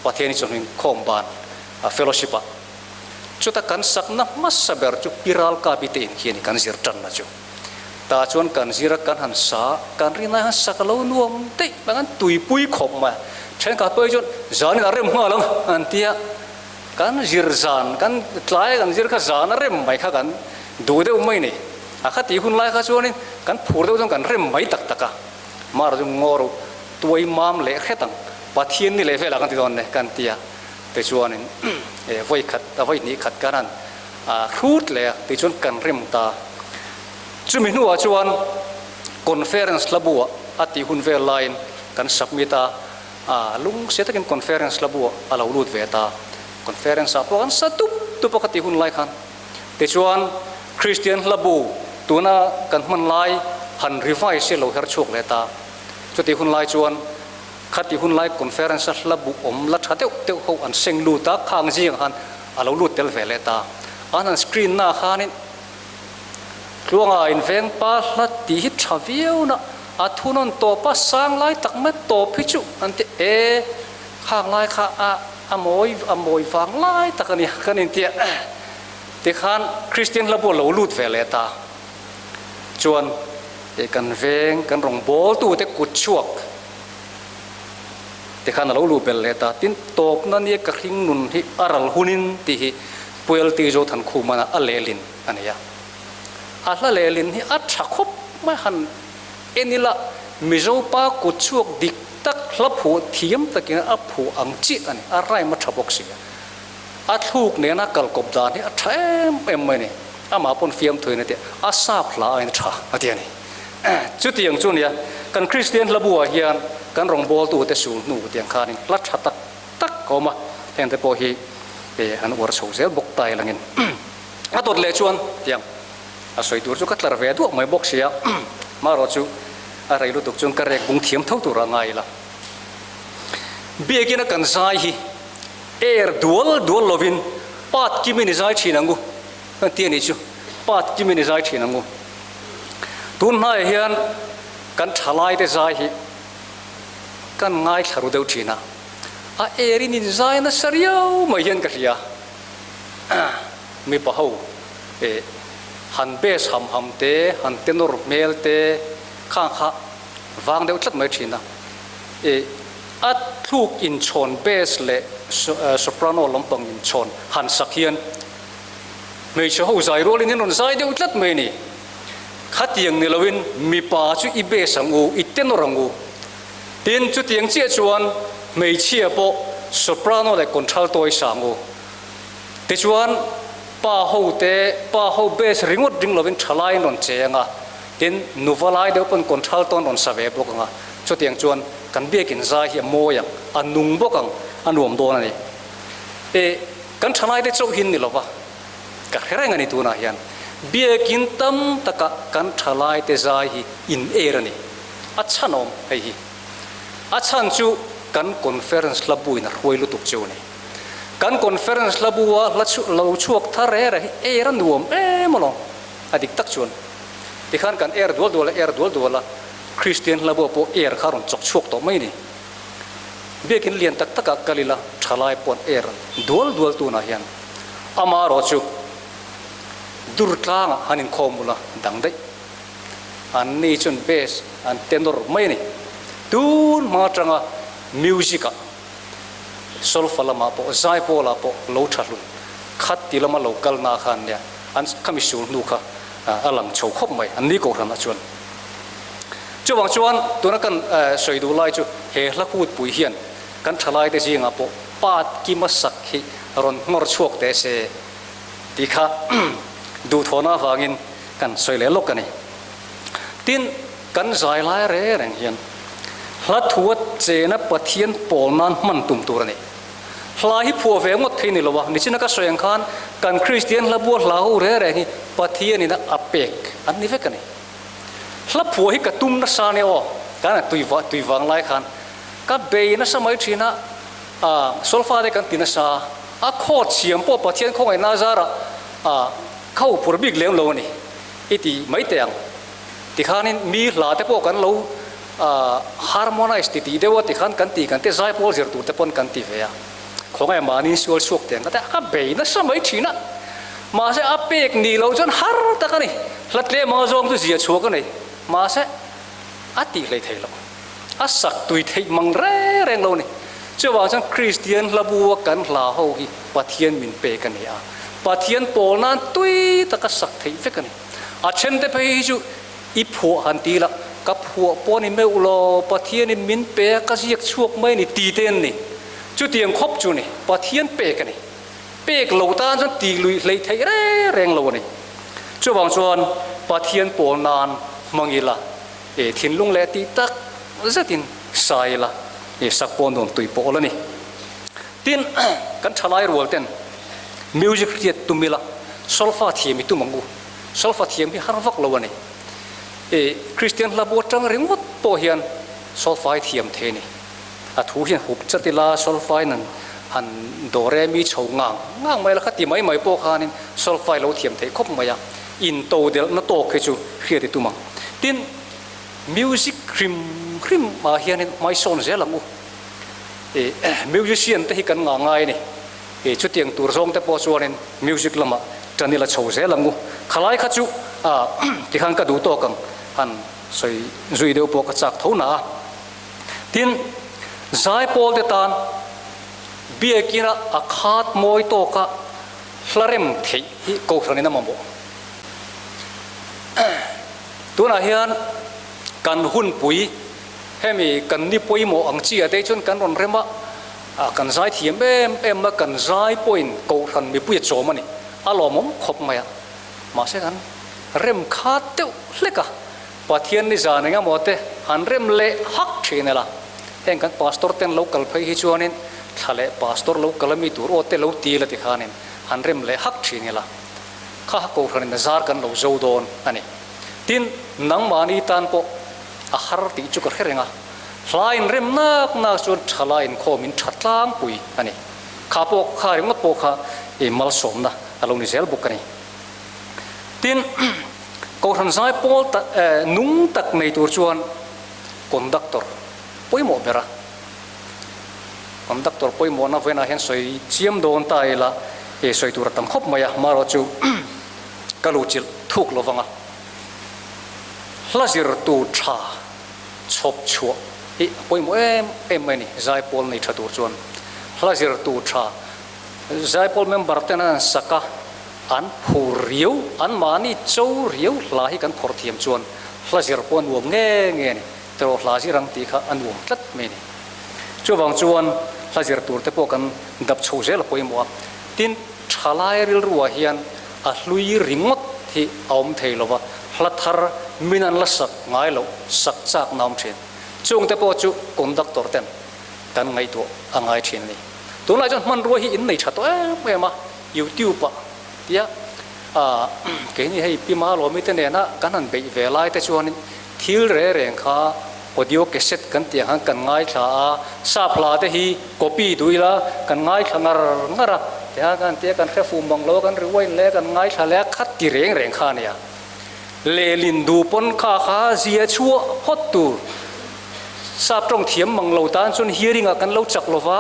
Pathian hi chawhming khawm ban a fellowship ah. Chuta kan sakna hmasa ber chu Pi Ralkapi te in khi a ni kan zir tanna chu. Tah chuan kan zir a, kan han sa, kan rinai han sak a lo nuam daih mai, kan tuipui khawp mai a. Thenkhat pawh hi chuan zanin a rem nghal ang an tia. Kan zir zan, kan tlai kan zir kha zan a rem mai kha kan duh deuh mai ni. A kha tih hun lai kha chuanin kan phur deuh chuan kan rem mai tak tak a. Mara chu ngaw ro tuai mam leh hret ang, Pathian ni leh velah kan ti dawn ne kan ti a. Tichuanin e vawi khat a vawi hnih khat kan han hrut leh a, tichuan kan rem ta. Chumi hnuah chuan conference hlabu ah a tih hun vel laiin kan submit a. A lungsia takin conference la buah a lo lut ve ta. Conference ah pawh kan sa tup tup a ka tih hun lai khan. Tichuan Christian hla bu tuna kan hman lai han revise hi a lo her chhuak leh ta. Chutih hun lai chuan khatih hun lai conference a hla bu awm la tha deuh deuh ho an seng lut a, khang zingah khan a lo lut tel ve leh ta. An han screen na khanin Tluanga inveng pa hla tih hi tha viau na a thunawn tawp a sang lai tak mai tawp hi chu an ti e khang lai kha a a mawi a mawi vang lai tak a ni kan intia tikhan Kristian hla pawh a lo lut ve leh ta chuan e kan veng kan rawn bawl tu te kut chhuak tikhan a lo luh belh leh ta tin tawpna nia ka hring nun hi a ral hunin tih hi Puelti Zothankhumana a lehlin a nei a. A hla lehlin hi a tha khawp mai han en ila Mizo pa kut chhuak dik tak hla phuah thiam takin a phuah ang chiah a ni, a rhyme a tha bawk si a. A thluk nena kalkawp dan hi a tha em em mai a ni. Amah pawn fiamthu in a ti a, a sap hla aiin a tha a ti a ni. Chutiang chu nia, kan Kristian hla buah hian kan rawngbawltute sul hnu tiang khanin hla tha tak tak a awm a, hengte pawh hi an uar chho zel bawk ta ilangin. A dawt leh chuan tiang a sawi tur chu ka tlar ve duah mai bawk sia, marawh chu a rei lutuk chuan ka rek bung thiam tho tur a ngai ila. Biakina kan zai hi air dual dual lovin pat kimin i zai thin ang u kan ti a nih chu, pat kimin i zai thin ang u. Tun hnaiah hian kan thalaite zai hi kan ngaithla ru deuh thin a, a air in inzai nasa riau mai hian ka hria. Mipa ho eh han bass ham ham te, han tenor hmel te khang kha vang deuh tlat mai thin a. Eh a thluk inchhawn bass leh soprano lampang inchhawn han sak hian hmeichhe ho zai rualin in rawn zai deuh tlat mai a ni. Khatiang ni loin mipa chu i bass ang u, i tenor ang u. Tin, chutiang chiah chuan hmeichhia pawh soprano leh contralto i sang u. Tichuan, Pa ho te, pa ho bass ringawt ring lovin thalai an rawn che ang a, tin nuva lai deuh pawn contralto an rawn sa ve bawk ang a, chutiang chuan kan biakin zai hi a mawi ang, a nung bawk ang, a nuam dawn a ni. E, kan thalai te chauh hi an ni lova, ka hre reng a ni tunah hian biakin tam taka kan thalai te zai hi in er a ni. A chhan awm hei hi. A chhan chu kan conference hla buin a hruai lutuk chu a ni. Kan conference hla bua hla lo chhuak thar reh reh hi er a nuam em alawm. A dik tak chuan tikhan kan er dual dual a, er dual dual a, Kristian hla bua pawh er kha a rawn chawk chhuak tawh mai a ni. Biakin lian tak takah kal ila thalai pawh an er dual dual tunah hian amaherawh chu dur tlangah han inkhawm ula dang daih. Anni chuan bass an tenor mai a ni. Tun hma atanga music ah solfa lamah pawh zai pawlah pawh lo tha hlun khat ti lama lo kal na kha an nia an khami sul hnu kha a lang chho khawp mai anni kohhranah chuan. Chuvang chuan tuna kan sawi duh lai chu he hla kutpui hian kan thalaite zingah pawh pat kima sak hi rawn nghawr chhuak teh se tih kha duhthawhna avangin kan sawi leh lawk a ni. Tin, kan zai lai reng reng hian hla thua chena Pathian pawl nan hman tum tur a ni. Hla hi phuah ve ngawt thei ni lo a, nichina ka sawi ang khan kan Kristian hla bua hla ho reng reng hi Pathianin a pek an ni vek a ni. Hla phuah hi ka tum nasa nia aw, kan han tui tui vang lai khan ka bei nasa mai thin a, ah solfa te kan ti nasa a, khaw chhiam pawh Pathian khawngaihna a zarah ah kha u phur bik lem lo a ni i ti mai teh ang. Tikhanin mi hla te pawh kan lo ah harmonize ti tih deuh a tikhan kan ti kan te zaipawl zir tur te pawn kan ti ve a. Khawngaih mahni sual chhuak teh ang ka ti a, ka bei nasa mai thin a. Mahse a pek nih loh chuan har tak a ni. Hla tlem anga zawng chu zia chhuak a nei. Mahse a tih hlei thei lo. A sak tui theih mang reng reng lo a ni. Chuvang chuan Kristian hla bua kan hla ho hi Pathian min pek a ni a. Pathian pawl nan tui taka sak theih vek a ni. A then te phei hi chu i phuah han ti la, ka phuah pawh a ni meuh lo, Pathianin min pe a, ka ziak chhuak mai a ni ti te an ni. Chutiang khawp chu a ni, Pathian pek a ni. Pek lo tan chuan tih luih hleih theih reng reng lo a ni. Chuvang chuan Pathian pawl nan hmang ila, e thinlung leh tih tak zetin sa ila, e sak pawh nuam tui pawh la ni. Tin, kan thalai rual ten music hriat tum ila, solfa thiam i tum ang u. Solfa thiam hi har vak lo a ni. E Kristian hla bu atang ringawt pawh hian solfa hi thiam thei a ni. A thu hian hup chat ila solfain an han dawr e mi chho ngang ngang mai la kha ti mai mai pawh khanin solfai lo thiam theih khawp mai a, in to delhna tawk hi chu hriat i tum ang. Tin, music hrim hrim ah hianin hmaisawn zel ang u. Ih musician te hi kan ngah ngai a ni. Ih chutiang tur zawng te pawh chuanin music lamah tan ila chho zel ang u. Khalai kha chu ah tikhan ka duh tawk ang han sawi zui deuh pawh ka chak tho na a. Tin, zaipawl te tan biakina a khat mawi tawka hla rem theih hi kohhranin a mamawh. Tunah hian kan hunpui hemi kan ni pawimawh ang chi ah te chuan kan rawn rem a, kan zai thiam em em a, kan zai pawhin kohhran mipui a chawm a ni, a lawmawm khawp mai a, mahse kan rem khat deuh hlek a. Pathian ni zan eng emaw te han rem leh hak thin ela, heng kan pastor ten lo kal phei hi chuanin thla leh pastor lo kal ami tur aw te lo ti ila tikhanin han rem leh hak thin ila, kha kohhranin a zar kan lo zo dawn a ni. Tin, nangmahni tan pawh a har tih chu ka hre reng a, hla in rem nak nak chuan thala inkhawm in tha tlangpui a ni. Kha pawh kha ringawt pawh kha i malsawmna a lo ni zel bawk a ni. Tin, Kohhran zai pawl tak nung tak nei tur chuan conductor pawimawh ber a. Conductor pawimawhna vawiinah hian sawi chiam dawn ta ila e sawi tur a tam khawp mai a, marawh chu ka luhchilh thuk lo vang a. Hla zirtu tha chhawp chhuah hi a pawimawh em em mai a ni, zai pawl nei tha tur chuan hla zirtu tha zaipawl member ten an sak a. An phur riau, an mahni cho riau hla hi kan phawrh thiam chuan hla zir pawh a nuam nge nge a ni. Tiraw hla zir ang tih kha a nuam tlat mai a ni. Chuvang chuan hla zir tur te pawh kan dap chho zel a pawimawh a. Tin, Thalai rilruah hian a hlui ringawt hi a awm thei lova, hla thar min an la sak ngai loh sak chak na awm thin. Chungte pawh chu conductor ten kan ngaihtuah a ngai thin a ni. Tunlai chuan hmanrua hi in nei tha tawh em em a, YouTube ah tia ah keini hei Pi Malawmi te nena kan han beih ve lai te chuanin thil re reng kha audio cassette kan tih ang khan kan ngaithla a, sap hla te hi copy duh ila kan ngaithla ngar ngar a, tihian kan tia kan hre fuh mang lo a, kan rewind leh a kan ngaithla leh a khat ti reng reng kha a nia. Lehlin duh pawn kha kha zia chhuah phawt tur. Sap tawng thiam mang lo tan chuan hearing ah kan lo chak lo va,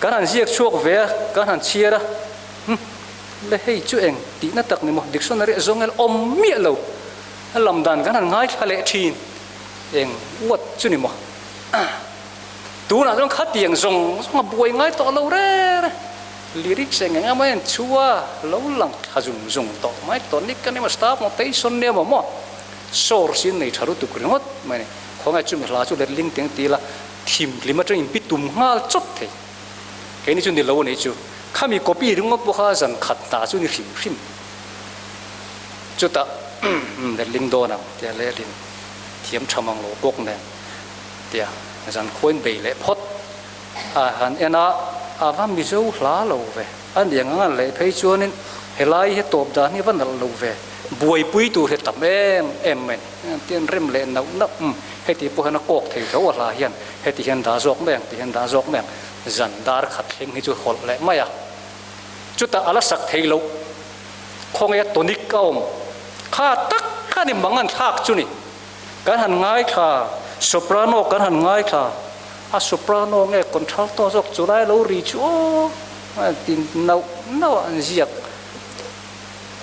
kan han ziak chhuak ve a, kan han chhiar a, Hm, le hei chu eng tihna tak ni maw, dictionary a zawng el awm miah lo, a lam dan kan han ngaithla leh thin, eng uat chu ni maw. Tunah chuan khatiang zawng zawng a buai ngai tawh lo reng reng, lyrics eng eng emaw hian chhua lo lang thla zung zung tawh mai, tonic a ni maw, staff notation nia maw maw, source in nei tha lutuk ringawt mai a ni. Khawngaih chu mi hla chu letling teng ti ila thim hlim atang in pi tum nghal chawt thei. Keini chu ni lo a nih chu. Khami copy ringawt pawh kha zan khat hna chu ni hrim hrim. Chutah letling dawn ang tia lehlin thiam tha mang lo bawk nen tia zan khuain bei leh phawt a han en a, a va Mizo hla lo ve. A niang ang an leh phei chuanin helai hi tawp dan hi va nalh lo ve. Buaipui tur hi tam em em mai a ni. Tian rem leh nauh nauh umm heti pawh hian a kawk thei tho a hla hian heti hian dah zawk mai ang ti hian dah zawk mai ang zan dar khat thleng hi chu hawlh leh mai a chutah a la sak thei loh khawnge a tonic a awm kha tak kha ni mang an thlak chu ni kan han ngaithla soprano kan han ngaithla a soprano nge contralto zawk chu lai lo ri chu aw ti nauh nauh a an ziak.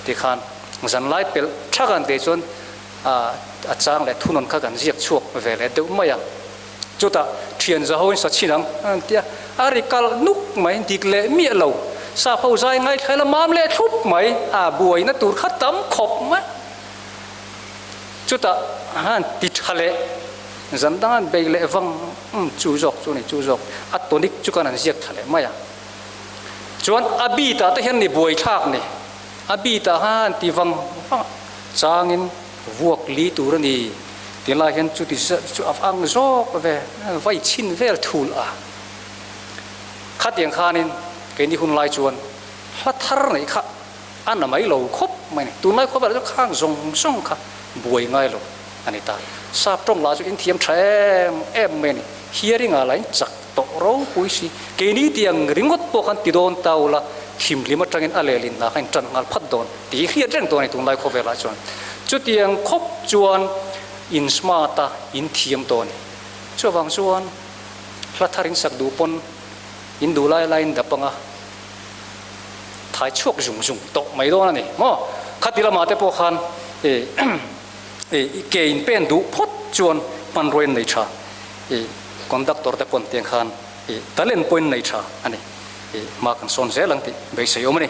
Tikhan zanlai pelh thak an tih chuan a chang leh thunawn kha kan ziak chhuak ve leh deuh mai a. Chutah thian za hoin sa chhin ang an ti a, a ri kalh nuk mai, dik leh miah lo. Sap ho zai ngaithla ila mam leh thlup mai, a buaina tur kha tam khawp mai. Chutah han ti tha leh zan dang an bei leh vang chu zawk chu a ni, chu zawk a tonic chu kan han ziak tha leh mai a. Chuan a beat ah te hian ni buai thlak ni, a beat ah khan ti vang vang changin vuak li tur a ni ti lai hian chuti chu a ang zawk ve vai chhin vel thul a. Khatiang khanin keini hun lai chuan hla thar neih kha a na mai lo khawp mai a ni. Tunlai khawvelah chuan khang zawng zawng kha buai ngai lo a ni ta. Sap tawng lah chu in thiam tha em em mai a ni. Hearing ah lah in chak tawh ropui si. Keini tiang ringawt pawh khan ti dawn ta ula, thimhlim atangin a lehlin hna kha in tan nghal phat dawn tih hriat reng dawn a ni tunlai khawvelah chuan. Chutiang khawp chuan in smart a, in thiam tawh a ni. Chuvang chuan hla thar in sak duh pawn in duh lai laiin dap anga thai chhuak zung zung tawh mai dawn a ni maw? Khati lamah te pawh khan ih ih ke in pen duh phawt chuan hmanrua in nei tha ih conductor te pawn tiang khan ih talent pawh in nei tha a ni ih hma kan sawn zel ang tih beisei awm a ni.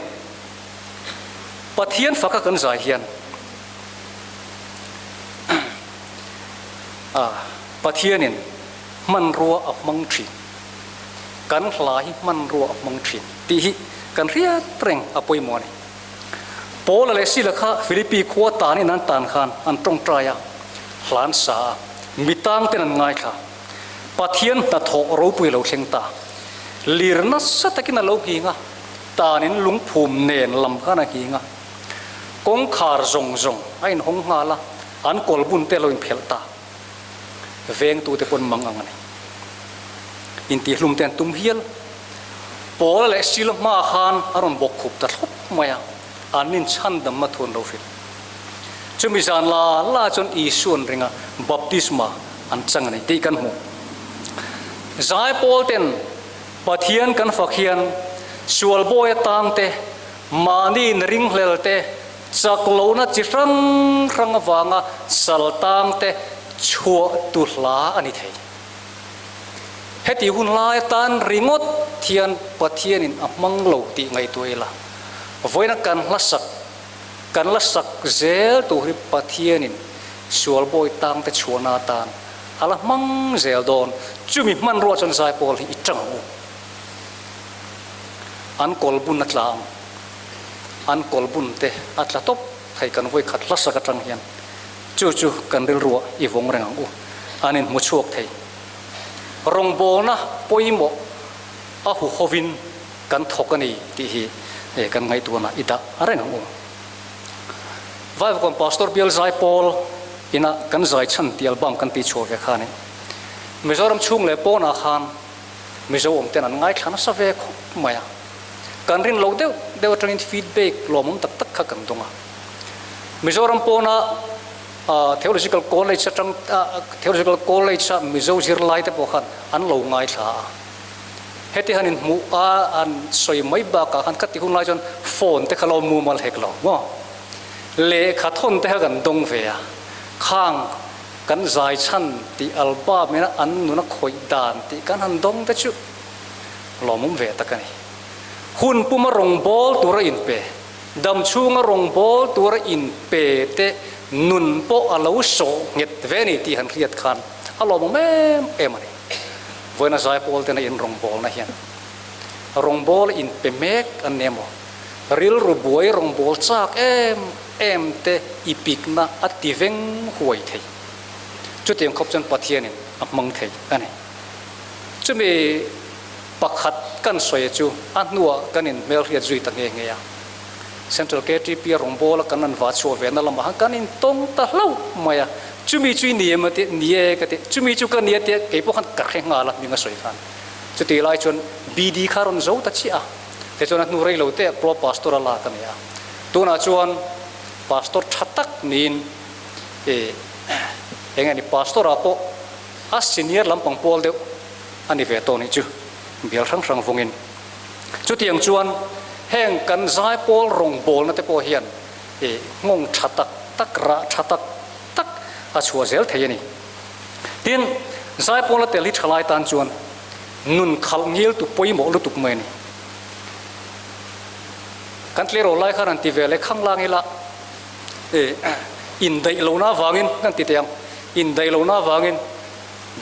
Pathian faka kan zai hian ah Pathianin hmanrua a hmang thin. Kan hla hi hmanrua a hmang thin tih hi kan hriat reng a pawimawh a ni. Paula leh Sila kha Philippi khua tanin an tan khan an tawngtai a, hla an sa a, mi tang ten an ngaithla. Pathian hnathawh ropui a lo thleng ta. Lir nasa takin a lo nghing a, tanin lungphum nen lam khan a nghing a. Kawngkhar zawng zawng a inhawng nghal a, an kawlbun te a lo inphelh ta. Vengtute pawn mang ang a ni. Intihhlum te an tum hial. Paula leh Sila hmaah khan a rawn bawk khup ta thlawp mai a, an inchhandamna thu an lo hrilh. Chumi zan la la chuan Isua'n ringa baptisma an chang a ni tih kan hmu. Zaipawl ten Pathian kan fak hian sual bawi atang te, mahni inringhlel te, chak lohna chi hrang hrang avanga sal tang te chhuah tu hla a ni thei. Heti hun lai atan ringawt hian Pathianin a hmang lo tih ngaihtuah ila, vawiina kan hla sak, kan la sak zel tur hi Pathianin sual bawi tangte chhuahna atan a la hmang zel dawn. Chumi hmanrua chuan zaipawl hi i tang ang u. An kawlbun a tla ang. An kawl bun te a tla tawp thei kan vawi khat hlasak atang hian chu chu kan rilruah i vawng reng ang u. An inhmu chhuak thei. Rawngbawlna pawimawh a huhovin kan thawk a ni tih hi kan ngaihtuahna i dah reng ang u. Vaivakawn Pastor Bial Zaipawl ina kan zai chhan tih album kan tih chhuah ve kha a ni. Mizoram chhung leh pawnah khan Mizo awm ten an ngaithla nasa ve khawp mai a. Kan rin loh deuh deuh atangin feedback lawmawm tak tak kha kan dawng a. Mizoram pawna Theological College atang Theological College a Mizo zirlai te pawh khan an lo ngaithla a. Heti han inhmuh a an sawi mai bakah khan ka ti hun lai chuan phone te kha lo mumal hek lo maw? Lehkha thawn te kha kan dawng ve a, khang kan zai chhan tih album ina an nuna khawih dan tih kan han dawng te chu lawmawm ve tak a ni. Hun puma rawngbâwl tura inpe, dam chhunga rawngbâwl tura inpe te nun pawh a lo sawh nghet ve ni tih han hriat khan a lawmawm em em a ni. Vawiina zaipawl tena in rawngbawlna hian rawngbâwl inpe mek an ni emaw, rilru buai rawngbâwl châk em em te i pikna a ti veng huai thei. Chutiang khawp chuan Pathianin a hmang thei a ni. Chumi pakhat kan sawi chu a hnuah kan inhmelhriat zui ta nghe nghe a. Central KTP a rawngbâwl a kan an vah chhuah ve na lamah khan kan intawng ta hlauh mai a. Chumi chu i ni em a ti, ni e ka ti, chumi chu ka ni a tia kei pawh khan ka hre nghal a hming a sawi khan. Chutih lai chuan BD kha a rawn zo ta chiah a, tichuan a hnu rei lo te ah Pro Pastor a lak a ni a. Tunah chuan Pastor tha tak niin ih eng nge ni Pastor ah pawh a senior lampang pawl deuh a ni ve tawh nih chu bial hrang hrang vawngin. Chutiang chuan heng kan zaipawl rawngbawlna te pawh hian ih nghawng tha tak tak rah tha tak tak a chhuah zel thei a ni. Tin, zaipawla tel hi thalai tan chuan nun khalh ngil tu pawimawh lutuk mai a ni. Kan tleirawl lai khan an ti ve leh khang lang ila e indaih lohna avangin kan ti teh ang, indaih lohna avangin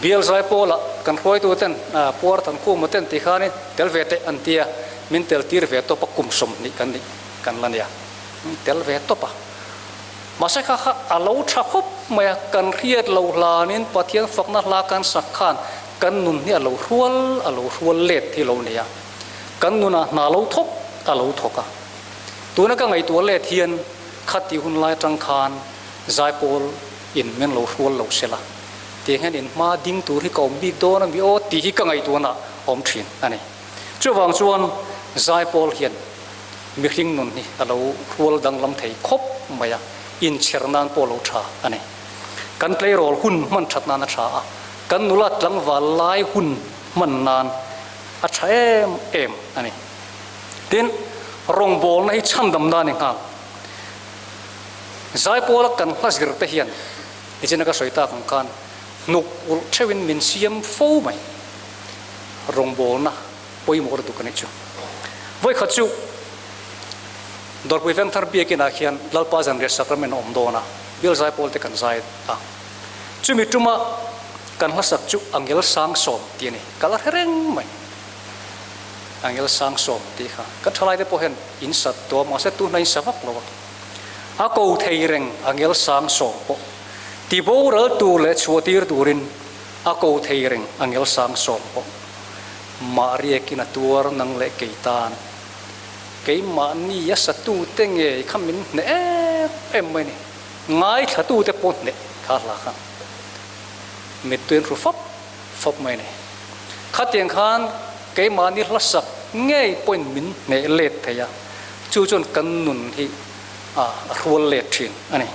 bial zaipawla kan hruaitu ten puar than khuma ten ti khanin tel ve teh an ti a, min tel tir ve tawp a kum 20 kan nih kan la nia, tel ve tawp a. Mahse kha kha a lo tha khawp mai a, kan hriat loh hlanin Pathian fakna hla kan sak khan kan nun hi a lo hrual a lo hrual let hi lo nei a, kan nunah hna lo thawk a lo thawk a. Tuna ka ngaihtuah let hian khati hun lai atang khan zaipawl in min lo hrual lo sela, tiang hian in hma ding tur hi ka awm bik dawn a mi aw tih hi ka ngaihtuahna a awm thin a ni. Chuvang chuan zaipawl hian Mihring nun hi a lo hrual danglam thei khawp mai a, inchher nan pawh lo tha a ni. Kan tleirawl hun hman that nan a tha a, kan nula tlangval lai hun hman nan a tha em em a ni. Tin, rawngbawlna hi chhandam nan i nghal. Zaipawla kan hla zir te hian nichina ka sawi tak ang khan hnuk ulh theuhin min siam fo mai. Rawngbawlna pawimawh lutuk a nih chu. Vawikhat chu Dawrpui Vengthar Biakinah khian Lalpa Zanriah Sacrament a awm dawn a, Bial Zaipawl te kan zai a. Chumi tuma kan hlasak chu Angel Sang Sawm tih a ni. Ka la hre reng mai. Angel Sang Sawm tih kha kan thalai te pawh hian in sat tawh a, mahse tun hna in sa vak lo a. A ko thei reng Angel Sang Sawm pawh ti boral tur leh chhuah tir turin a ko thei reng Angel Sang Sawm pawh. Mah riakin a tuar nang leh kei tan. Keimahni a satute ngei kha min hneh em em mai ni. Ngaithlatute pawh hneh kha hla khan mittui an hru fap fap mai ni. Khatiang khan keimahni hlasak ngei pawhin min hneh let thei a, chu chuan kan nun hi a hrual let thin a ni.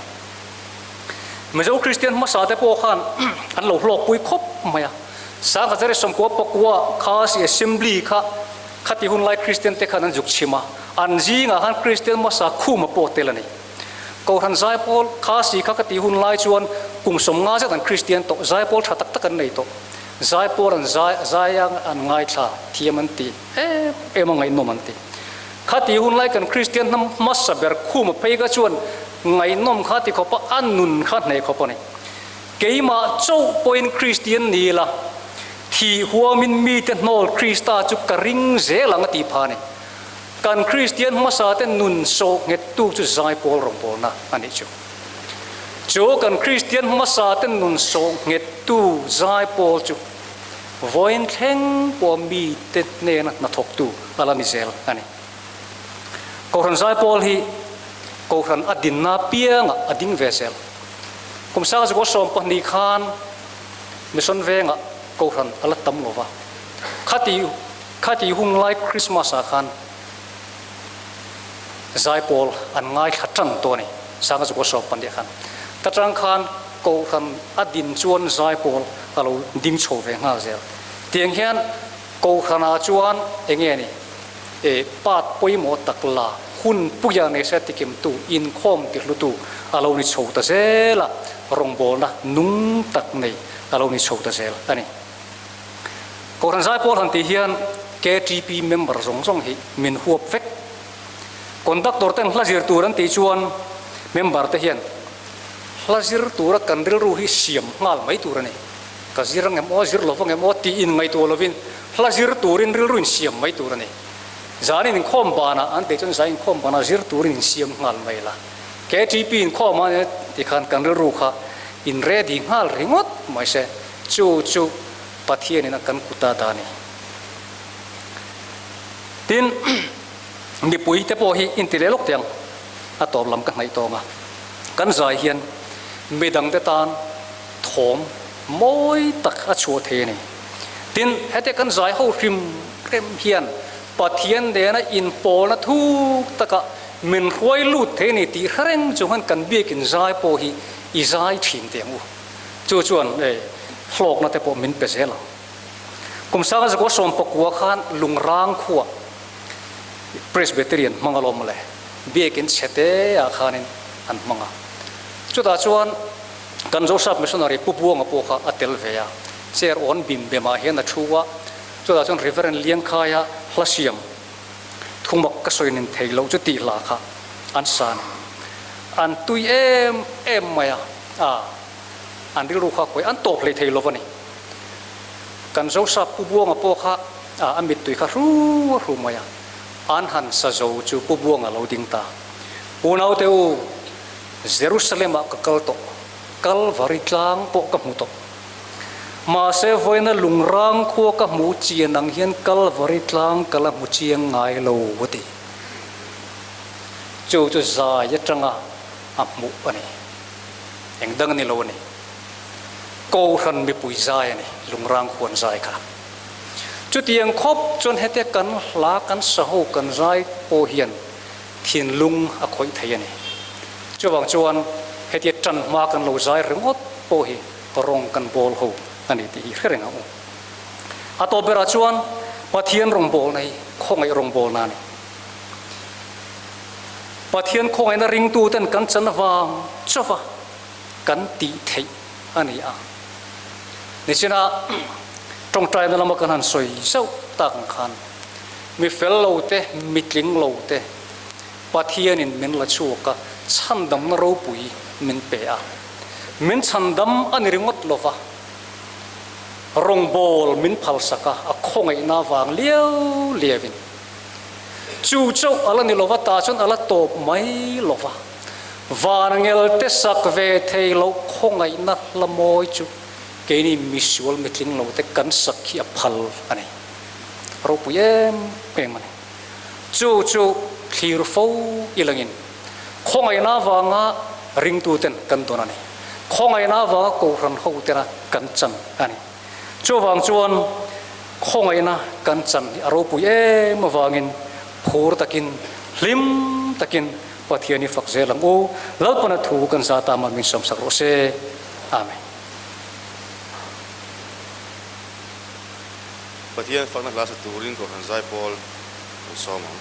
Mizo Kristian hmasa te pawh khan an lo hlawkpui khawp mai a. Sangkhat 19 pakua Khasi Assembly kha khati hun lai Kristian te khan an zuk chhim a, an zingah khan Kristian hmasa khuma pawh tel a ni. Kohhran Zaipawl Khasi kha khati hun lai chuan kum 50 zet an Kristian tawh, Zaipawl tha tak tak an nei tawh. Zaipawl an zai zai a an ngaithla thiam an ti em em a ngaihnawm an ti. Khati hun lai kan Kristian hnam hmasa ber khuma phei kha chuan ngaihnawm kha ti khawpa a nun kha hneh khawp a ni. Keimah chauh pawhin Kristian ni ila, thih huamin mite hnawl Krista chu ka ring zel ang a tih phah a ni. Kan Kristian hmasa te nun sawh nghettu chu zaipawl rawngbawlna a nih chu. Chu kan Kristian hmasa te nun sawh nghettu zaipawl chu vawiin thleng pawh mite hnena hnathawktu a la ni zel a ni. Kohhran zaipawl hi Kohhran a dinna piangah a ding ve zel. Kum sang zukua 12 khan Mission vengah Kohhran a la tam lo va. Khati khati hun lai Christmas ah khan zaipawl an ngaithla tan tawh a ni, sang zukua 12 khan. Ta tang khan Kohhran a din chuan zaipawl a lo ding chho ve nghal zel. Tiang hian Kohhranah chuan enge ni? E part pawimawh tak la hun puia nei se tikimtu inkhawm tihlutu a lo ni chho ta zel a, rawngbawlna nung tak nei a lo ni chho ta zel a ni. Kohhran Zaipawl han tih hian KTP member zawng zawng hi min huap vek. Conductor ten hla zir tur an tih chuan member te hian hla zir tura kan rilru hi siam nghal mai tur a ni. Ka zir ang em aw, zir lo vang em aw tih in ngaihtuah lovin hla zir turin rilru in siam mai tur a ni. Zan in inkhawm banah an tih chuan zan inkhawm banah zir turin in siam nghal mai la. KTP inkhawm a tih khan kan rilru kha in ready nghal ringawt mai se, chu chu Pathianin a kan kut a dah a ni. Tin, mipui te pawh hi inti leh lawk teh ang, a tawp lam ka hnaih tawng a, kan zai hian midangte tan thawm mawi tak a chhuah thei a ni. Tin, hete kan zai ho hrim hrem hian Pathian nena inpawlna thuk takah min hruai lut thei a ni tih hre reng chung hian kan biakin zai pawh hi i zai thin teh ang u. Chu chuan hlawkna te pawh min pe zel ang. Kum sanga zakua 19 khan Lungrang khuah Presbyterian hmang alawm mawle, biakin chhe te ah khanin an hmang a. Chutah chuan Kan Joseph Missionary Pu Buanga pawh kha a tel ve a, chair awn bim bemah hian a thu a, chutah chuan Reverend Liangkhaia hla siam thumak ka sawi nin thei loh chu tih hla kha an sa a ni. An tui em em mai a, a an rilru kha khawi an tawp hlei thei lo va ni. Kan Joseph Pu Buanga pawh kha a a mittui kha hru a hru mai a, an han sa zo chu Pu Buanga lo ding ta. Unaute u, Jerusalem ah ka kal tawh, Kalvari tlang pawh ka hmu tawh. Mahse vawiina lungrang khua ka hmu chian ang hian Kalvari tlang ka la hmu chiang ngai lo a ti. Chu chu zai atanga a hmuh a ni. Eng dang a ni lo a ni. Kohhran mipui zai a ni, lungrang khuan zai kha. Chutiang khawp chuan hetia kan hla kan saho kan zai pawh hian thinlung a khawih thei a ni. Chuvang chuan hetia tan hma kan lo zai ringawt pawh hi rawng kan bawl ho a ni tih hi hre reng ang u. A tawp berah chuan Pathian rawngbawlna hi khawngaih rawngbawlna a ni. Pathian khawngaihna ringtuten kan chan vang chauha kan tih theih a ni a. Nichina tawngtaina lama kan han sawi zauh tak ang khan Mi fel lo te, mi tling lo te Pathianin min la chhuak a, chhandamna ropui min pe a. Min chhandam a ni ringawt lo va, rawngbâwl min phalsak a, a khawngaihna vang liau liauin. Chu chauh a la ni lo va, tah chuan a la tawp mai lo va. Vangel te sak ve thei loh khawngaihna hla mawi chu keini misual mitling lo te kan sak hi a phal a ni. Ropui em em a ni. Chu chu thlir fo i langin khawngaihna avanga ringtuten kan dawn a ni. Khawngaihna avanga kohhran hotena kan chan a ni. Chuvang chuan khawngaihna kan chan hi a ropui em avangin phur takin, hlim takin Pathian i fak zel ang u. Lalpana thu kan za ta mah min sawmsak rawh se. Amen. Pathian fakna hla sa turin Kohhran Zaipawl kan sawm ang.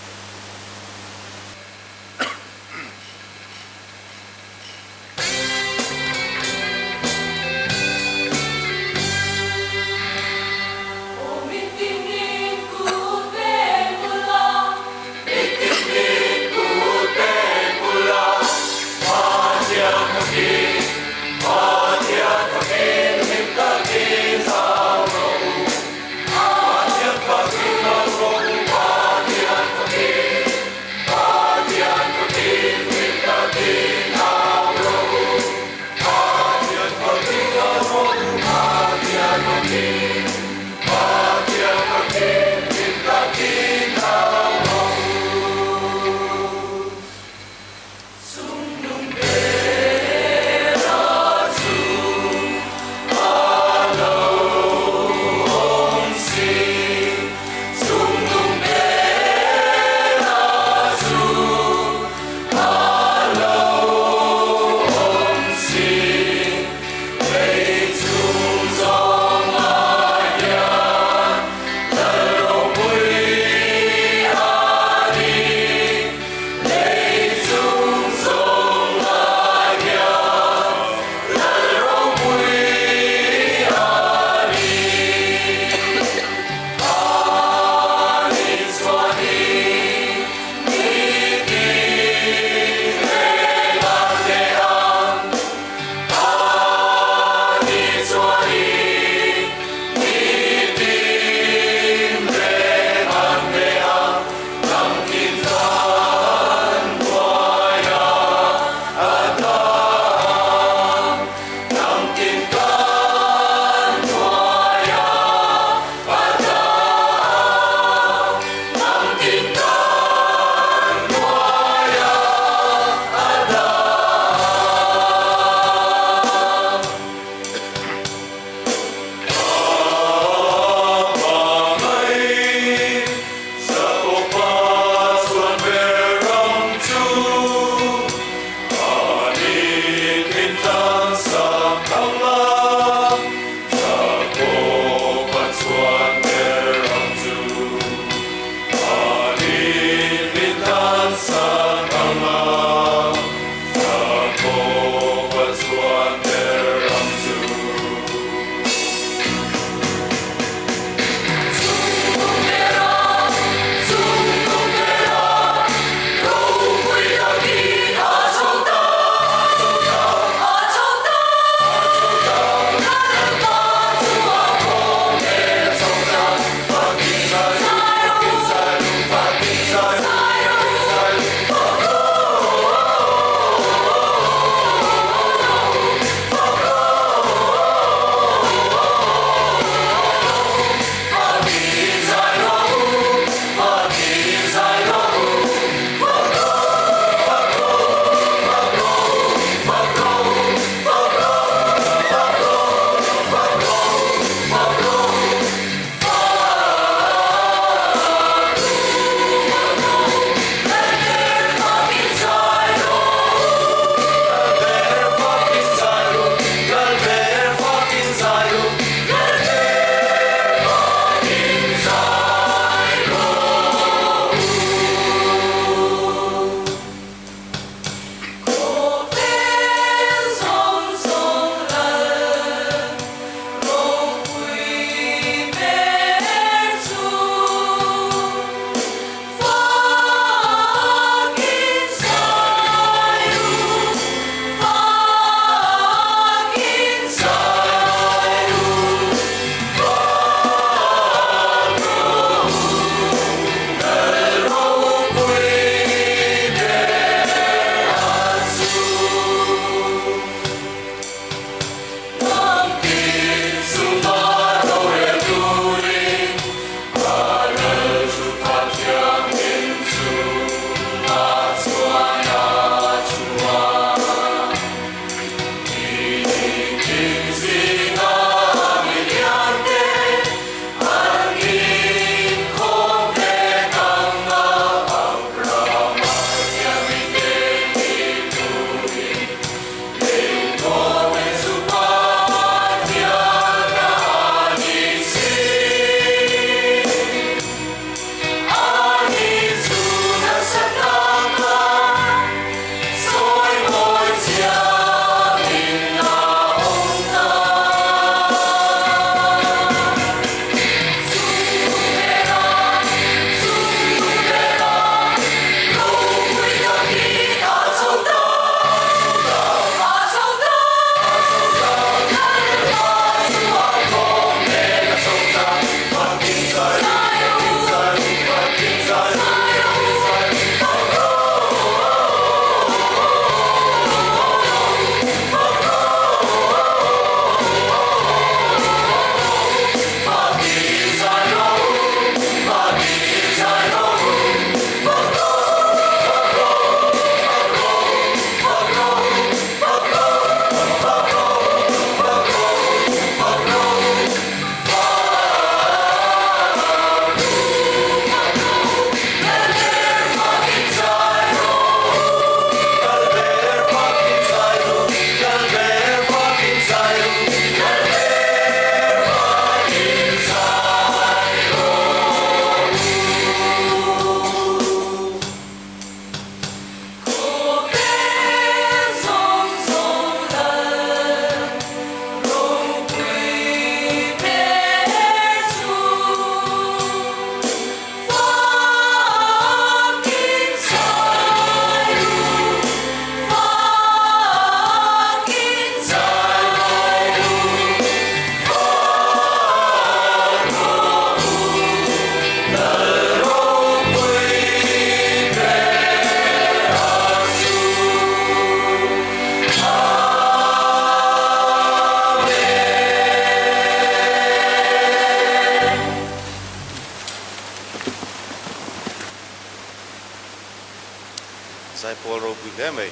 ropui hle mai.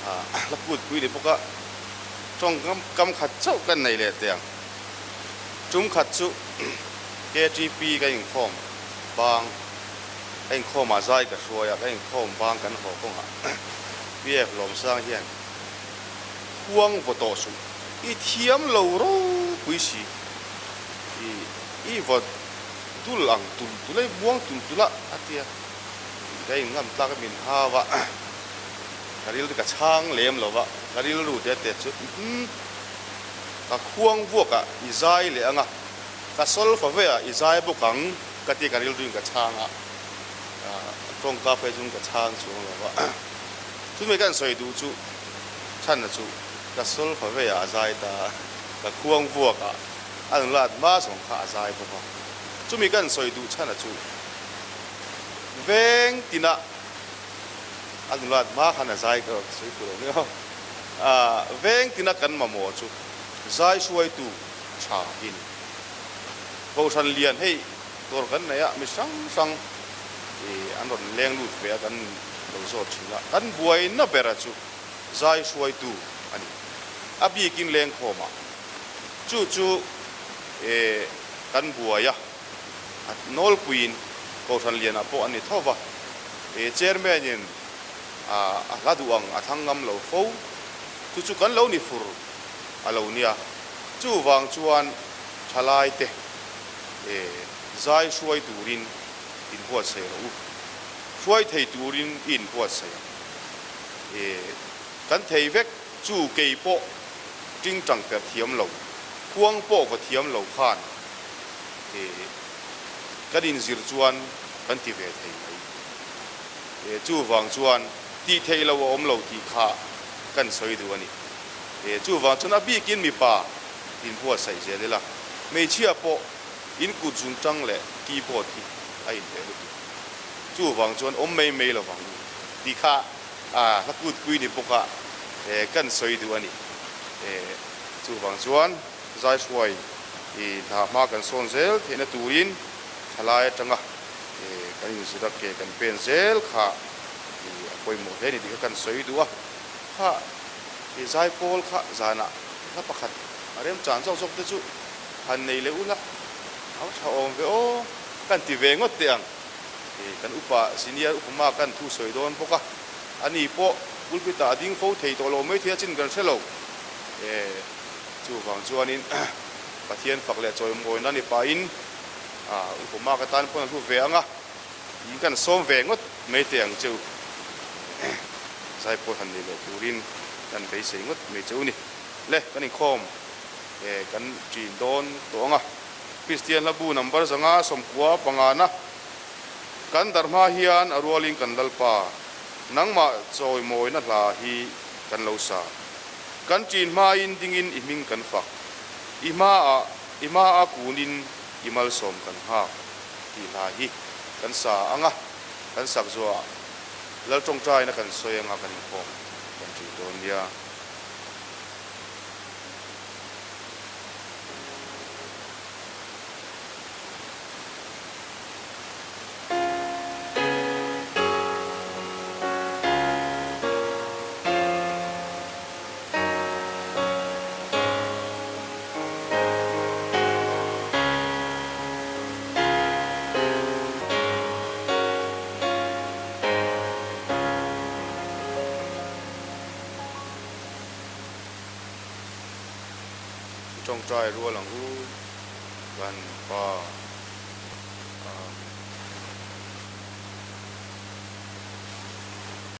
Hla kutpui ni bawk a, tawngkam kam khat chauh kan nei leh teh ang. Tum khat chu KTP ka inkhawm bang, ka inkhawmah zai ka hruai a, ka inkhawm bang kan haw kawngah PF Lawmsang hian khuang vaw tawh suh, i thiam lo ropui si, i i vaw dul ang tul tul a, i muang tul tul a, a ti a. Ka inngam tlak a min hau a, ka rilru ka chhang lem lo va, ka rilru te te chu umm ka khuang vuak ah i zai leh ang a, ka solfa ve ah i zai bawk ang ka ti a, ka rilru in ka chhang a, tawngka phei chuan ka chhang chuang lo va. Chumi ka sawi duh chu chhanna chu ka solfa ve ah a zai ta a, ka khuang vuak ah a nulat hma zawng kha a zai bawk a, chumi ka sawi duh chhanna chu. Veng tinah a nulat hma khan a zai ka sawi phu lo nia aw. Veng tina kan mamawh chu zai hruaitu tha hi ni. Kohhran lian hei dawr kan nei a, mi hrang hrang an rawn leng lut ve a kan lo zawt thin a, kan buaina bera chu zai hruaitu a ni. A bikin lengkhawmah chu chu kan buai a. A nawlpuiin Kohhran lianah pawh a ni tho va, he Chairman-in a hla duh ang a thlang ngam lo fo. Chu chu kan lo ni fur a lo nia. Chuvang chuan thalaite zai hruai turin inbuatsaih rawh u. Hruai thei turin i inbuatsaih ang. Kan thei vek chu kei pawh tingtang per thiam lo, khuang pawh va thiam lo khan Kan inzir chuan kan ti ve thei mai. Chuvang chuan tih theih lo a awm lo tih kha kan sawi duh a ni. Chuvang chuan a bikin mipa inbuatsaih zel ila, hmeichhia pawh in kut zungtang leh keyboard hi a inhmeh lutuk. Chuvang chuan awm mai mai lo vang u tih kha hla kutpui ni bawk a kan sawi duh a ni. Chuvang chuan Zaihruai i hna hma kan sawn zel theihna turin thalai atanga kan inzir a ke kan pen zel kha i a pawimawh hle a ni tih kha kan sawi duh a. Kha i zaipawl kha zanah hla pakhat a remchan zawk zawk te chu han nei leh ula a va tha awm ve aw kan ti ve ngawt teh ang. I kan upa senior upa ma kan thu sawi dawn bawk a, ani pawh pulpit ah a ding fo thei tawh lo mai thei a chin kan hre lo. Chuvang chuanin Pathian fak leh chawimawina ni pahin Upama ka tan pawn a hlu ve ang a, in kan sawm ve ngawt mai teh ang cheu. Zaipawl han nei leh turin kan beisei ngawt mai cheu ni. Le, kan inkhawm kan ṭin dawn tawh ang a. Kristian hlabu number 500 sawmkua pangana kan darh hma hian a rualin kan Lalpa nangmah chawimawina hla hi kan lo sa. Kan ṭin hmain dingin i hming kan fak, i hmaah, i hmaa kunin i malsawm kan nghak tih hla hi kan sa ang a, kan sak zuah Lal ṭawngṭaina kan sawi anga kan inkhawm kan ṭin dawn nia. I tawngtai rual ang u, kan Pa. Amen.